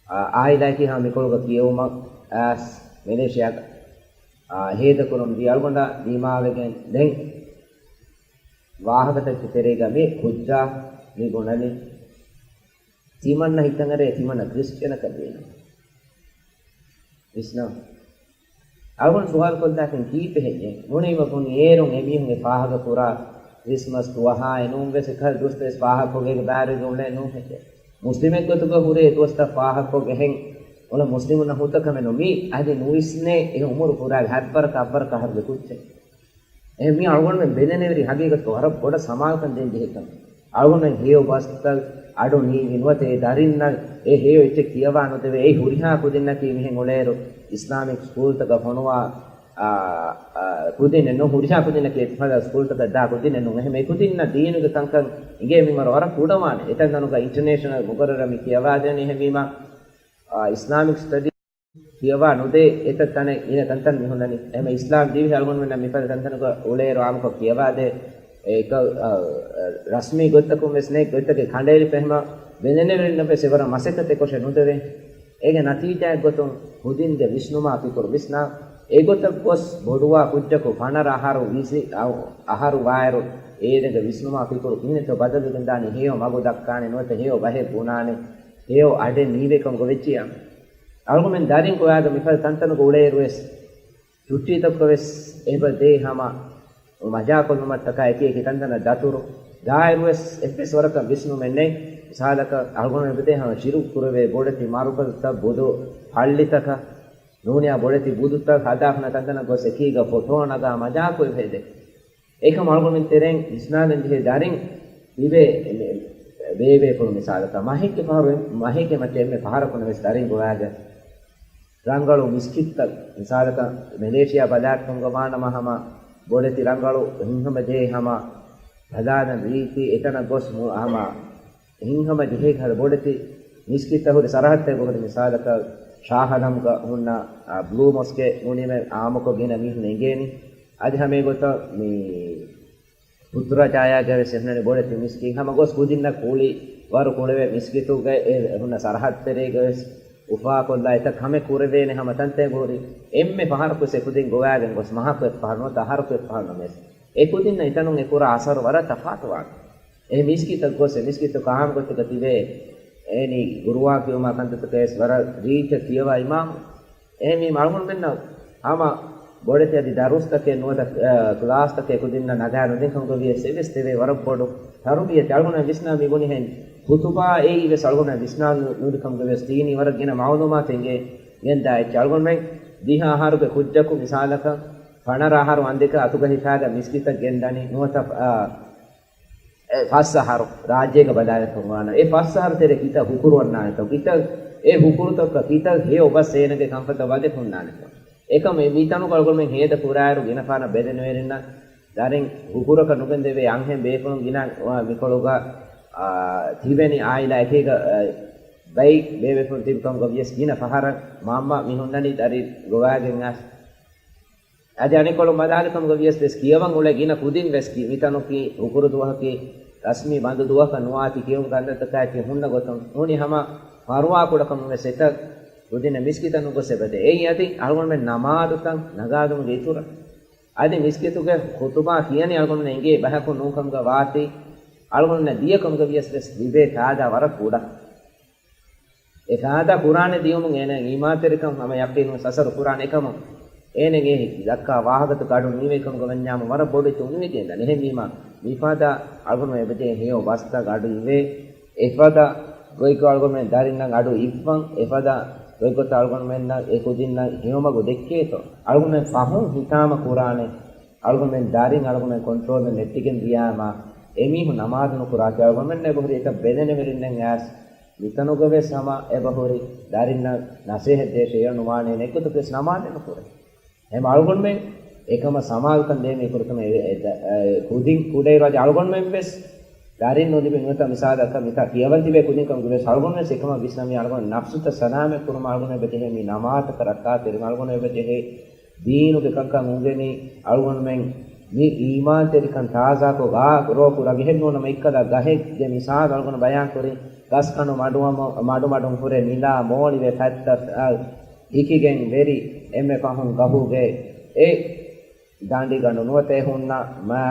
އާ، އާއިލާއަކީ ހަމަ މިކޮޅުގަ ކިޔެވުމަށް އައިސް މެލޭޝިޔާގަ، އާ، ހޭދަކުރުން ދިޔަ އަޅުގަނޑާ ދިމާވެގެން ދެން ވާހަކަތަކެއްގެ ތެރޭގަ މި ކުއްޖާ މި ބުނަނީ ތިމަންނަ ހިތަށްއަރޭ ތިމަންނަ ކްރިސްޗިއަނަކަށް ބޭނުން. ވިސްނާ. އަޅުގަނޑު ސުވާލު ކޮށްލާފިން ކީއްވެ ހެއްޔޭ؟ ބުނީމަ ބުނި އޭރުން އެމީހުންގެ ފާހަގަ ކުރާ ކްރިސްމަސް ދުވަހާއެއް ނޫން ވެސް އެކަހަލަ ދުވަސްތައް ވެސް ފާހަގަކޮށްގޭގެ ބާރުގަ އުޅޭ ނޫން ހެއްޔޭ؟ މުސްލިމެއް ގޮތުގަ ހުރޭ ދުވަސްތައް ފާހަގަކޮށް އެހެން އުޅެ މުސްލިމުންނަށް ހުއްދަ ކަމެއް ނޫން. މީ އަދި ނުވިސްނޭ އެ އުމުރު ފުރާގެ ހަތްވަރަކަށް އަށްވަރަކަށް އަހަރުގެ ކުއްޖެއް. އެހެން މީ އަޅުގަނޑުމެން ބެލެނިވެރި ހަގީގަތުގަ ވަރަށް ބޮޑަށް ސަމާލުކަން ދޭން ޖެހޭ ކަމެއް. އަޅުގަނޑުމެން ހެޔޮ ބަސްތައް އަޑު ނީވި ނުވަތަ އެ ދަރިންނަށް އެ ހެޔޮ އެއްޗެއް ކިޔަވާ ނުދެވޭ. އެއީ ހުރިހާ ކުދިންނަކީ މިހެން އުޅޭއިރު އިސްލާމިކް ސްކޫލްތަކަށް ފޮނުވާ، އާ، އާ، ކުދިންނެއް ނޫން. ހުރިހާ ކުދިންނަކީ އެތައް ސްކޫލްތަކަށް ދާ ކުދިންނެއް ނޫން. އެހެން އެ ކުދިންނަށް ދީނުގެ ކަންކަން އިނގޭ މިންވަރު ވަރަށް ކުޑަވާނެ. އެތަންތަނުގަ އިންޓަރނޭޝަނަލް މުގައްރަރަށް މި ކިޔަވާދޭނީ. އެހެންވީމަ، އާ، އިސްލާމިކް ސްޓަޑީ ކިޔަވާ ނުދޭ އެތައް ތަނެއް ގިނަ ތަންތަން މި ހުންނަނީ. އެހެން އިސްލާމް ދީން އަޅުގަނޑުމެންނަށް މިފަދަ ތަންތަނުގަ އުޅޭއިރު އާއްމުކޮށް ކިޔަވާދޭ. އެ އެކަ، އަ، ރަސްމީ ގޮތްތަކުން ވެސް ނެތް ގޮތްތަކެއް ކަނޑައެޅިފަ އެހެމަ ބެލެނިވެރިންނަށް ވެސް އެވަރަށް މަސައްކަތެއް ކޮށެއް ނުދެވޭ. އޭގެ ނަތީޖާއެއް ގޮތުން ކުދިންގެ ވިސްނުމާ ފިކުރު ވިސްނާ، އެގޮތަށް ގޮސް ބޮޑުވާ ކުއްޖަކު ފަނަރަ އަހަރު ވިސި، އަ، އަހަރު ވާއިރު އޭދެންގެ ވިސްނުމާ ފިކުރު ކިހިނެއްތޯ ބަދަލުވެގެންދާނީ؟ ހެޔޮ މަގު ދައްކާނެ ނުވަތަ ހެޔޮ ބަހެއް ބުނާނެ، ހެޔޮ އަޑެއް ނީވޭ ކަމުގަ ވެއްޖިއްޔާ. އަޅުގަނޑުމެން ދަރިން ގޮވާގެ މިފަދަ ތަންތަނުގަ އުޅޭއިރު ވެސް، ޗުއްޓީތަކުގަ ވެސް އެބަ ދޭ ހަމަ މަޖާކޮށްލުމަށްޓަކާ އެކި އެކި ތަންތަނަށް ދަތުރު ދާއިރު ވެސް އެއްވެސް ވަރަކަށް ވިސްނުމެއް ނެތް. މިސާލަކަށް އަޅުގަނޑު އެބަދޭ ހަމަ ޝިރުކު ކުރެވޭ ބޮޑެތި މަރުކަޒުތައް، ބުދު ހައްލިތަކަށް ނޫނިއްޔާ ބޮޑެތި ބުދުތައް ހަދާފަ ތަންތަނަށް ގޮސް އެކީގަ ފޮޓޯ ނަގާ މަޖާކޮށް ހެދޭ. އެކަމް އަޅުގަނޑުމެން ތެރެއިން ވިސްނާލަން ޖެހޭ ދަރިން ތިބޭ ބޭބޭފުޅު މިސާލަކަށް މަހެއްގެ ފަހަރު، މަހެއްގެ މައްޗަށް އެންމެ ފަހަރަކުން ވެސް ދަރިން ގޮވާގެ ރަނގަޅު މިސްކިތްތައް، މިސާލަކަށް މެލޭޝިޔާ ބަލާއްޓަކަމުގަ ވާނަމަ ހަމަ ބޮޑެތި ރަނގަޅު ހިތްހަމަޖެހޭ ހަމަ ހަދާލަން ރީތި، އެތަނަށް ގޮސް މު-، ހަމަ ހިތްހަމަޖެހޭ ކަހަލަ ބޮޑެތި މިސްކިތްތައް ހުރި ސަރަހައްދެއް ހުރި. މިސާލަކަށް ޝާހް އާލަމްގަ ހުންނަ، އާ، ބްލޫ މޮސްކޭ ނޫނީމެ އާއްމުކޮށް ގިނަ މީހުން އެނގޭނީ. އަދި ހަމޭގޮތަށް މި ފުތުރާ ޗާޔާގަ ވެސް އެހުންނަނީ ބޮޑެތި މިސްކިތް. ހަމަ ގޮސް ކުދިންނަށް ކުޅި ވަރު ކުޅެވޭ މިސްކިތުގަ އެ ހުންނަ ސަރަހައްދުތެރޭގަ ވެސް އުފާކޮށްލާ އެތައް ކަމެއް ކުރެވޭނެ ހަމަ ތަންތަން ހުރި. އެންމެ ފަހަރަކު ވެސް އެ ކުދިން ގޮވާގެން ގޮސް މަހަކު އެއް ފަހަރު ނުވަތަ އަހަރަކު އެއް ފަހަރު ނަމަވެސް، އެ ކުދިންނަށް އެތަނުން އެ ކުރާ އަސަރު ވަރަށް ތަފާތުވާނެ. އެ މިސްކިތަށް ގޮސް އެ މިސްކިތު ކާމި ގޮތުގަ ތިބޭ އޭނީ ގުރުއާން ކިޔުމާ ކަންތައްތަކަށް ވެސް ވަރަށް ރީއްޗަށް ކިޔަވާ އިމާމު. އެހެންވީމަ އަޅުގަނޑުމެންނަށް ހަމަ ބޮޑެތި އަދި ދަރުސްތަކެއް ނުވަތަ، އަ، ކްލާސްތަކެއް ކުދިންނަށް ނަގާ ނުދިން ކަމުގަ ވިޔަސް އެއްވެސް ތެވޭ ވަރަށް ބޮޑު ތަރުބިޔަތެއް. އަޅުގަނޑު ވިސްނާ މި ބުނިހެން ޚުތުބާ އެއީ ވެސް އަޅުގަނޑު ވިސްނާ ނު-، ނުދި ކަމުގަ ވިޔަސް ދީނީ ވަރަށް ގިނަ މައުލޫމާތެއް އެނގޭ ގެންދާ އެއްޗެއް. އަޅުގަނޑުމެން ދިހަ އަހަރުގެ ކުއްޖަކު މިސާލަކަށް ފަނަރަ އަހަރު އަނދިކަ އަތުގަ ހިފާގަ މިސްކިތަށް ގެންދަނީ ނުވަތަ، އަ، އެ ފަސް އަހަރު ރާއްޖޭގަ ބަލާލަފަ ވާނަ، އެ ފަސް އަހަރު ތެރޭ ކިތައް ހުކުރު އޮންނާނެތޯ، ކިތައް އެ ހުކުރުތަކަށް ކިތައް ހެޔޮ އޮބަސް އޭނަގެ ކަންފަތަށް ވަދެ ހުންނާނެތޯ. އެކަމް އެ މިތަނުގަ އަޅުގަނޑުމެން ހޭދަ ކުރާއިރު ގިނަ ފަހަރަށް ބެލެނިވެރިންނަށް ދަރިން ހުކުރަކަށް ނުގެންދެވޭ. އަންހެން ބޭފުޅުން ގިނަ، އާ، މިކޮޅުގަ، އާ، ތިބެނީ އާއިލާ އެކީގަ، އާ، ބައި ބޭބޭފުޅުން ތިބި ކަމުގަ ވިޔަސް ގިނަ ފަހަރަށް މަންމަ މި ހުންނަނީ ދަރި ގޮވާގެން އައިސް. އަދި އަނެއްކޮޅުން ބަލާލި ކަމުގަ ވިޔަސް ވެސް ކިޔަވަން އުޅޭ ގިނަ ކުދިން ވެސް ކި-، މިތަނުކީ ހުކުރު ދުވަހަކީ ރަސްމީ ބަންދު ދުވަހަކަށް ނުވާތީ ކިޔަވަން ކަންތައްތަކާއެކީ ހުންނަ ގޮތުން ނޫނީ ހަމަ ފަރުވާ ކުޑަކަމުން ވެސް އެތައް ކުދިންނަށް މިސްކިތަށް ނުގޮސް އެބަދޭ. އެއީ އަދި އަޅުގަނޑުމެން ނަމާދުތައް ނަގާލުމުގެ އިތުރަށް. އަދި މިސްކިތުގެ ޚުތުބާ ކިޔަނީ އަޅުގަނޑުމެން އެނގޭ ބަހަކުން ނޫން ކަމުގަ ވާތީ، އަޅުގަނޑުމެންނަށް ދިޔަ ކަމުގަ ވިޔަސް ވެސް ލިބޭ ފާއިދާ ވަރަށް ކުޑަ. އެ ފާއިދާ ކުރާނެ ދިޔުމުން އޭނަ އީމާންތެރިކަން ހަމަ ޔަޤީނުން އަސަރު ކުރާނެ އެކަމުން، އޭނަ އެ ދައްކާ ވާހަކަތަކަށް އަޑު ނީވޭ ކަމުގަ ވަންޏާމު ވަރަށް ބޮޑު އެއްޗެއް އުނިވެގެންދާނެ. އެހެންވީމަ، މިފަދަ އަޅުގަނޑު އެބަޖެހޭ ހެޔޮ ބަސްތައް އަޑު އިވޭ، އެފަދަ ގޮތްގޮތް އަޅުގަނޑުމެން ދަރިންނަށް އަޑު އިއްވަން، އެފަދަ ގޮތްގޮތަށް އަޅުގަނޑުމެންނަށް އެ ކުދިންނަށް ހެޔޮމަގު ދެއްކޭތޯ. އަޅުގަނޑުމެން ފަހުން ހިތާމަ ކުރާނެ، އަޅުގަނޑުމެން ދަރިން އަޅުގަނޑުމެން ކޮންޓްރޯލް ނެއްޓިގެން ދިޔާމަ، އެމީހުން ނަމާދު ނުކުރާތީ އަޅުގަނޑުމެން އެބަހުރި އެތައް ބެލެނިވެރިންނެއް އައިސް، މިތަނުގަވެސް ހަމަ އެބަހުރި ދަރިންނަށް ނަސޭހަތް ދޭށޭ އެއަށް ނުވާނޭ ނެތްގޮތަކުވެސް ނަމާދެއް ނުކުރޭ. އެހެން އަޅުގަނޑުމެން އެކަމަށް ސަމާލުކަން ދޭނީ ފުރަތަމަ އެ، އެ، އެ، ކުދިން ކުޑައިރު އަދި އަޅުގަނޑުމެން ވެސް ދަރިން ނުލިބި ނުވަތަ މިސާލަކަށް މިތާ ކިޔަވަން ތިބޭ ކުދިން ކަމުގަ ވެސް އަޅުގަނޑު ވެސް އެކަމަށް ވިސްނަމީ އަޅުގަނޑު ނަފްސުތައް ސަލާމަތް ކުރުމަށް އަޅުގަނޑު އެބަޖެހޭ މި ނަމާދަކަށް ރައްކާތެރިވުން އަޅުގަނޑު އެބަޖެހޭ ދީނުގެ ކަންކަން އުނގެނި އަޅުގަނޑުމެން މި އީމާންތެރިކަން ތާޒާކޮށް ގާ ރޯކު ރަނގަހެއް ނޫނަމަ އެއްކަލަ ގަހެއްގެ މިސާލު އަޅުގަނޑު ބަޔާން ކުރިން ގަސް ކަނޑު މަޑު މަޑު މަޑުން ހުރެ ނިލާ މޯޅިވެ ފަތްތަ ހިކިގެން ވެރި އެންމެ ފަހުން ގަހުގެ އެ ދަނޑިގަނޑު ނުވަތަ އެ ހުންނަ މާ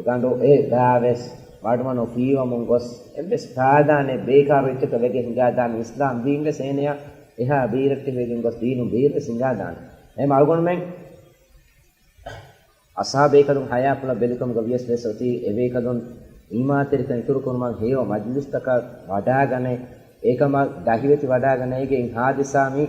ގަނޑު އެ ގާވެސް މަޑުމަޑުން ފީވަމުން ގޮސް އެއްވެސް ފާދާނެ ބޭކާރު އެއްޗަކަށް ވެގެން ހިނގާދާނެ އިސްލާމް ދީން ވެސް އޭނަޔާ އެހާ ބީރައްޓެހިވެގެން ގޮސް ދީނު ބީރު ވެސް ހިނގާދާނެ. އެހެން އަޅުގަނޑުމެން އަސްހާބު ބޭކަލުން ހަޔާތްޕުޅަށް ބެލިކަމުގަ ވިޔަސް ވެސް އޮތީ އެ ބޭކަލުން އީމާންތެރިކަން އިތުރުކުރުމަށް ހެޔޮ މަޖިލިސްތަކަށް ވަޑާގަނެ، އެކަމަށް ދަހިވެތި ވަޑާގަނެ އޭގެ އިން ހާދިސާ މި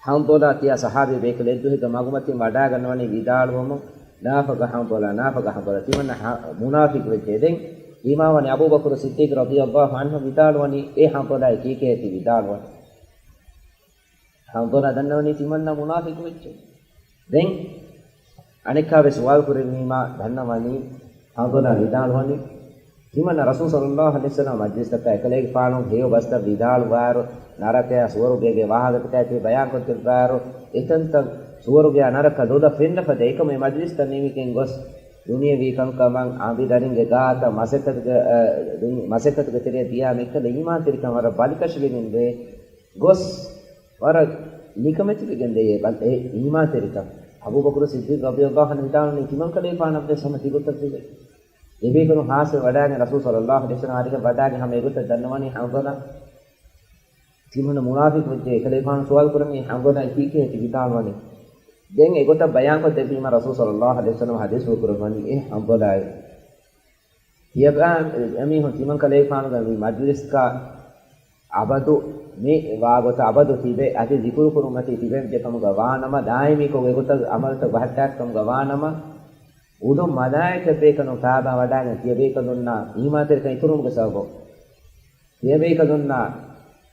ހަންޒަލާ ތިޔަ ސަހާބީ ބޭކަލެއް އެއްދުވަހެއްގަ މަގުމަތިން ވަޑާގަންނަވަނީ ވިދާޅުވަމުން، ނާފަގަ ހަންޒަލާ، ނާފަގަ ހަންޒަލާ ތިމަންނަ ހަ-، މުނާފިޤު ވެއްޖެ. ދެން އީމާންވަނީ އަބޫބަކުރު ޞިއްދީޤު ރަޟިޔަﷲ ޢަންހު ވިދާޅުވަނީ، އޭ ހަންޒަލާ ކީކޭ ތި ވިދާޅުވަނީ؟ ހަންޒަލާ ދަންނަވަނީ ތިމަންނަ މުނާފިޤު ވެއްޖެ. ދެން އަނެއްކާވެސް ސުވާލު ކުރެއްވީމާ ދަންނަވަނީ، ހަންޒަލާ ވިދާޅުވަނީ، ތިމަންނަ ރަސޫލު ޞައްލައްލާހު ޢަލައިހި ވަސައްލަމް މަޖްލިސްތަކާ އެކަލޭގެފާނު ހެޔޮ ބަސްތައް ވިދާޅުވާއިރު، ނަރަކަޔާ ސުވަރުގޭގެ ވާހަކަތަކާއި ބަޔާންކޮށްދެއްވާއިރު، އެތަންތަން ސުވަރުގެޔާ ނަރަކަ ލޮލަށް ފެންނަ ފަދަ އެކަމު އެ މަޖްލިސްތައް ނިމިގެން ގޮސް، ދުނިޔެވީ ކަންކަމަށް، އަނބިދަރިންގެ ގާތަށް، މަސައްކަތުގެ، އަ، ދުނި-، މަސައްކަތުގެ ތެރެއަށް ދިޔާ މިކަލަ އީމާންތެރިކަން ވަރަށް ބަލިކަށިވެގެން ވޭ ގޮސް، ވަރަށް ނިކަމެތިވެގެން ދެޔޭ ބަލި އެ އީމާންތެރިކަން. އަބޫބަކުރު ސިއްދީޤު ރަޟިޔައްލާހު ޢަންހު ވިދާޅުވަނީ ތިމަންކަލޭގެފާނަށްވެސް ހަމަ ތިގޮތަށްވެގެން. އެބޭކަލުން ހާއްސަވެ ވަޑާގެން ރަސޫލު ޞައްލައްލާހު ޢަލައިހި ވަސައްލަމް އަރިހަށް ވަޑާގެން ހަމަ އެގޮތަށް ދަންނަވަނީ ޙަންޒަލާ. ތިމަންނަ މުނާފިޤު ވެއްޖެ އެކަލޭގެފާނު ސުވާލު ކުރަނީ ޙަންޒަލާ ކީކޭ ތި ވިދާޅުވަނީ؟ ދެން އެގޮތަށް ބަޔާންކޮށް ދެއްވީމަ ރަސޫލު ޞައްލައްލާހު ޢަލައިހި ވަސައްލަމް ޙަދީޘްފުޅު ކުރައްވަނީ އޭ ޙަންޒަލާއޭ. ތިޔަބައިމީހުން ތިމަންކަލޭގެފާނުގެ މި މަޖްލިސްގަ އަބަދު މި ވާގޮތަށް އަބަދު ތިބެ އަދި ޒިކުރު ކުރުމަތީ ތިބެވިއްޖެ ކަމުގަ ވާނަމަ، ދާއިމީކޮށް އެގޮތަށް އަމަލުތައް ބަހައްޓާ ކަމުގަ ވާނަމަ، އުޑުން މަލާއިކަތް ބޭކަލުން ފާބާ ވަޑާގެން ތިޔަބޭކަލުންނާ އީމާންތެރިކަން އިތުރުވުމުގެ ސަބަބުން ތިޔަބޭކަލުންނާ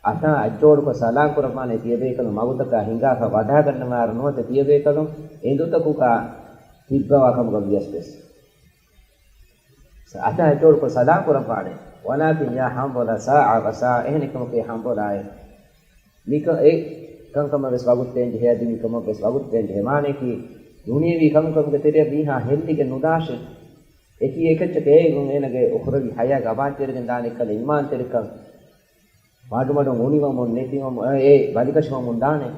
އަތާ އަތްޖޯޑުކޮށް ސަލާން ކުރައްވާނެ. ތިޔަބޭކަލުން މަގުތަކާ ހިނގާފަ ވަޑާގަންނަވާއިރު ނުވަތަ ތިޔަބޭކަލުން އެނދުތަކުގަ ތިއްބަވާ ކަމުގަ ވިޔަސް ވެސް. ސަ-، އަތާ އަތްޖޯޑުކޮށް ސަލާމް ކުރައްވާނެ. ވަލާކިން ޔާ ޙަންޒަލާ ސާޢަ ވަސާޢަ، އެހެނެއްކަމަކީ ޙަންޒަލާއޭ. މިކަ-، އެ ކަންކަމަށް ވެސް ވަގުތު ދޭން ޖެހޭ، އަދި މިކަމަށް ވެސް ވަގުތު ދޭން ޖެހޭ. މާނަޔަކީ، ދުނިޔެވީ ކަންކަމުގެ ތެރެއަށް މީހާ ހެއްލިގެން ނުދާށޭ. އެކި އެކައްޗަކަށް އޭގެން އޭނަގެ އުޚްރަވީ ޙަޔާތް އަބާދުވެގެން ދާނެ އެއްކަލަ އީމާންތެރިކަން. މަޑުމަޑުން އުނިވަމުން ނެތިވަމުން، އެ ބަލިކަށިވަމުން ދާނެ.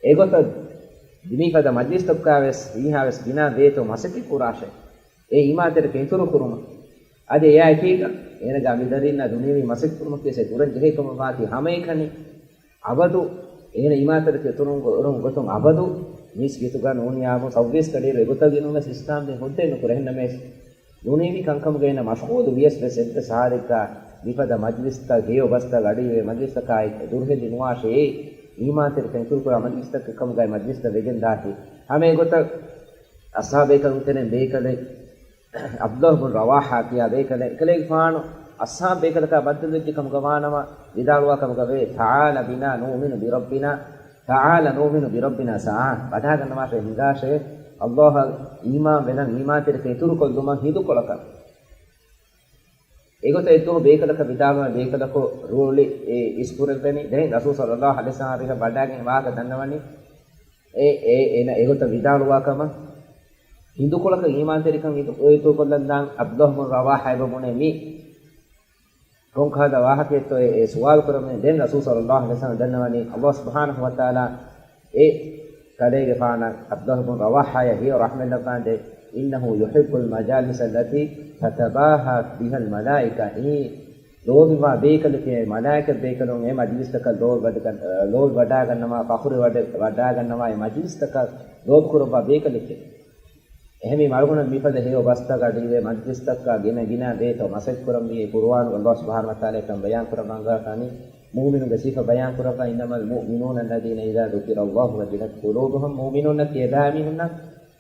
އެގޮތަށް މިފަދަ މަޖްލިސްތަކުގަ ވެސް މީހާ ވެސް ގިނަ ބޭތޯ މަސައްކަތް ކުރާށޭ. އެ އީމާންތެރިކަން އިތުރު ކުރުމަށް. އަދި އެއާއެކީގަ އޭނަގެ އަނބިދަރީންނާ ދުނިޔެވީ މަސައްކަތް ކުރުމަކީ ވެސް ކުރަން ޖެހޭ ކަމަށް ވާތީ ހަމައެކަނި. އަބަދު އޭނަ އީމާންތެރިކަން އިތުރު ކުރުމުގެ ގޮތުން އަބަދު މީސް ގެތުގަ ނޫނިއްޔާމު ސައުވީސް ގަޑިއިރު އެގޮތަށް ގެނުމެސް އިސްލާމް ދީން ހުއްދައެއް ނުކުރޭ. އެހެންނަމަވެސް، ދުނިޔެވީ ކަންކަމުގައި އޭނަ މަޝްޣޫލު ވިޔަސް ވެސް އެއްވެސް އަހަރެއްގަ މިފަދަ މަޖްލިސްތައް، ހެޔޮ ބަސްތައް، އަޑުއިވޭ މަޖްލިސްތަކާއި ދުރުހެލި ނުވާށޭ. އީމާންތެރިކަން އިތުރުކުރާ މަޖްލިސްތަކެއް ކަމުގައި މަޖްލިސްތައް ވެގެންދާތީ. ހަމަ އެގޮތަށް އަޞްޙާބޭކަލުން ތެރެއިން ބޭކަލެއް ޢަބްދުﷲ ބުން ރަވާޙާ ކިޔާ ބޭކަލެއް، އެކަލޭގެފާނު އަޞްޙާބު ބޭކަލަކާ ބައްދަލުވެއްޖެ ކަމުގަ ވާނަމަ، ވިދާޅުވާ ކަމުގަ ވޭ، تعال بنا نؤمن بربنا، تعال نؤمن بربنا ساعة. ވަޑާގަންނަވާށޭ، ހިނގާށޭ، ﷲ އަށް އީމާން ވެލަން، އީމާންތެރިކަން އިތުރުކޮށްލުމަށް ހިނދުކޮޅަކަށް. އެގޮތަށް އެއްދުވަހު ބޭކަލަކަށް ވިދާޅުވާ ބޭކަލަކު ރޫޅި އިސްކުރެއްވެނީ. ދެން ރަސޫލު ޞައްލައްލާހު ޢަލައިހި ވަސައްލަމް އަރިހަށް ވަޑާގެން ވާހަކަ ދަންނަވަނީ. އެ، އެ، އޭނަ އެގޮތަށް ވިދާޅުވާ ކަމަށް. ހިނދުކޮޅަކަށް އީމާންތެރިކަން އިތު-، އިތުރުކޮށްލަން ދާން ޢަބްދުﷲ ބުން ރަވާޙާ އެބަ ބުނޭ މީ ކޮންކަހަލަ ވާހަކައެއްތޯ އެ، އެ ސުވާލު ކުރަމުން. ދެން ރަސޫލު ޞައްލައްލާހު ޢަލައިހި ވަސައްލަމް ދަންނަވަނީ، ﷲ ސުބްޙާނަހު ވަތަޢާލާ އެ ކަލޭގެފާނަށް ޢަބްދުﷲ ބުން ރަވާޙާޔަށް ހެޔޮ ރަޙްމަތްލައްވާނދޭ، إنه يحب المجالس التي تتباهى بها الملائكة. އެއީ ލޯބިވާ ބޭކަލެކޭ، މަލާއިކަތް ބޭކަލުން އެ މަޖިލިސްތަކަށް ލޯބިވަޑަ-، ލޯބިވަޑާގަންނަވާ، ފަޚުރު ވަޑަ-، ވަޑާގަންނަވާ އެ މަޖިލިސްތަކަށް ލޯބިކުރައްވާ ބޭކަލެކޭ. އެހެންވީމަ އަޅުގަނޑު މިފަދަ ހެޔޮ ބަސްތައް އަޑުއިވޭ މަޖްލިސްތަކަށް ގިނަ ގިނަ ބޭތޯ މަސައްކަތް ކުރަންވީ. އެ ޤުރުއާނުގަ ﷲ ސުބްޙާނަހު ވަތަޢާލާ އެކަން ބަޔާން ކުރައްވާ އަންގާކަނީ، މުއުމިނުންގެ ސިފަ ބަޔާން ކުރައްވާ، إنما المؤمنون الذين إذا ذكر الله وجلت قلوبهم. މުއުމިނުންނަކީ އެބައިމީހުންނަށް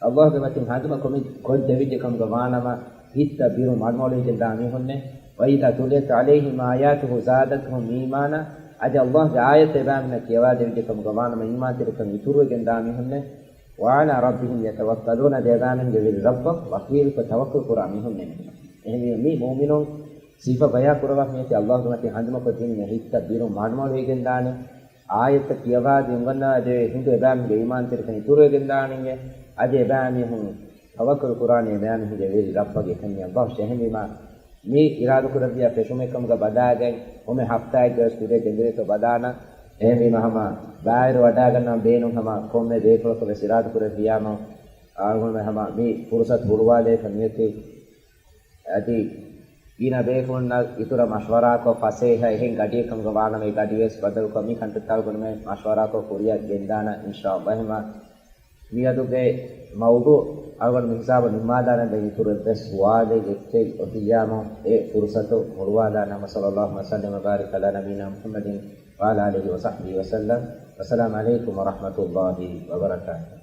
ﷲ ގެ މަތިން ހަނދުމަ ކޮށް ދެވިއްޖެ ކަމުގަ ވާނަމަ، ހިތްތައް ބިރު މަޑުމަޑުވެގެން ދާ މީހުންނޭ. وإذا تليت عليهم آياته زادتهم إيمانا. އަދި ﷲ ގެ އާޔަތްތައް އެބައިމީހުންނަށް ކިޔަވާ ދެވިއްޖެ ކަމުގަ ވާނަމަ، އީމާންތެރިކަން އިތުރުވެގެން ދާ މީހުންނޭ. وعلى ربهم يتوكلون. އަދި އެބައިމީހުންގެ ވެރި ރައްބަށް ވަކީލުކޮށް ތަވައްކުލް ކުރާ މީހުންނޭ. އެހެންވީމަ މި މުއުމިނުން ސިފަ ބަޔާން ކުރައްވާފަ މިއޮތީ ﷲ ގެ މަތިން ހަނދުމަކޮށްދިނުމަށް. ހިތްތައް ބިރު މަޑުމަޑުވެގެން ދާނެ. އާޔަތްތައް ކިޔަވާދީ އުނގަންނަވާ ދެވޭ ހިނދު އެބައިމީހުންގެ އީމާންތެރިކަން އިތުރުވެގެން ދާނެ. އަދި އެބައިމީހުން ތަވައްކަލް ކުރާނީ އެބައިމީހުންގެ ވެރި ރައްބަށް އެކަންޏާ އައްލާހު. އެހެންވީމާ، މި އިރާދަކުރެއްވިޔާ ފެށުމެއް ކަމުގަ ބަލާގެން ކޮންމެ ހަފްތާއެއްގަވެސް ކުރިއަށް ގެންދެވޭތޯ ބަލާނަ. އެހެންވީމާ، ހަމަ ބާއިރު ވަޑާގަންނަވަން ބޭނުން ހަމަ ކޮންމެ ބޭފުޅަކު ވެސް އިރާދަކުރެއްވިޔާމު، އަޅުގަނޑުމެން ހަމަ މި ފުރުސަތު ހުޅުވާލައިފަ މިއޮތީ. އަދި ގިނަ ބޭފުޅުންނަށް އިތުރަށް މަޝްވަރާކޮށް، ފަސޭހަ އެހެން ގަޑިއެއް ކަމުގަ ވާނަމަ، އެ ގަޑިވެސް ބަދަލުކޮށް، މި ކަންތައްތައް އަޅުގަނޑުމެން މަޝްވަރާކޮށް ކުރިއަށް ގެންދާނަ، އިންޝާއައްލާހު. އެހެންވީމާ، މިއަދުގެ މައުޟޫޢު އަޅުގަނޑު މި ހިސާބަށް ނިންމާލާނަން. ދެން އިތުރު އެއްވެސް ސުވާލެއް އެއްޗެއް އޮތިއްޔާމު، އެ ފުރުސަތު ހުޅުވާލާނަން. وصلى الله وسلم وبارك على نبينا محمد وعلى آله وصحبه وسلم. والسلام عليكم ورحمة الله وبركاته.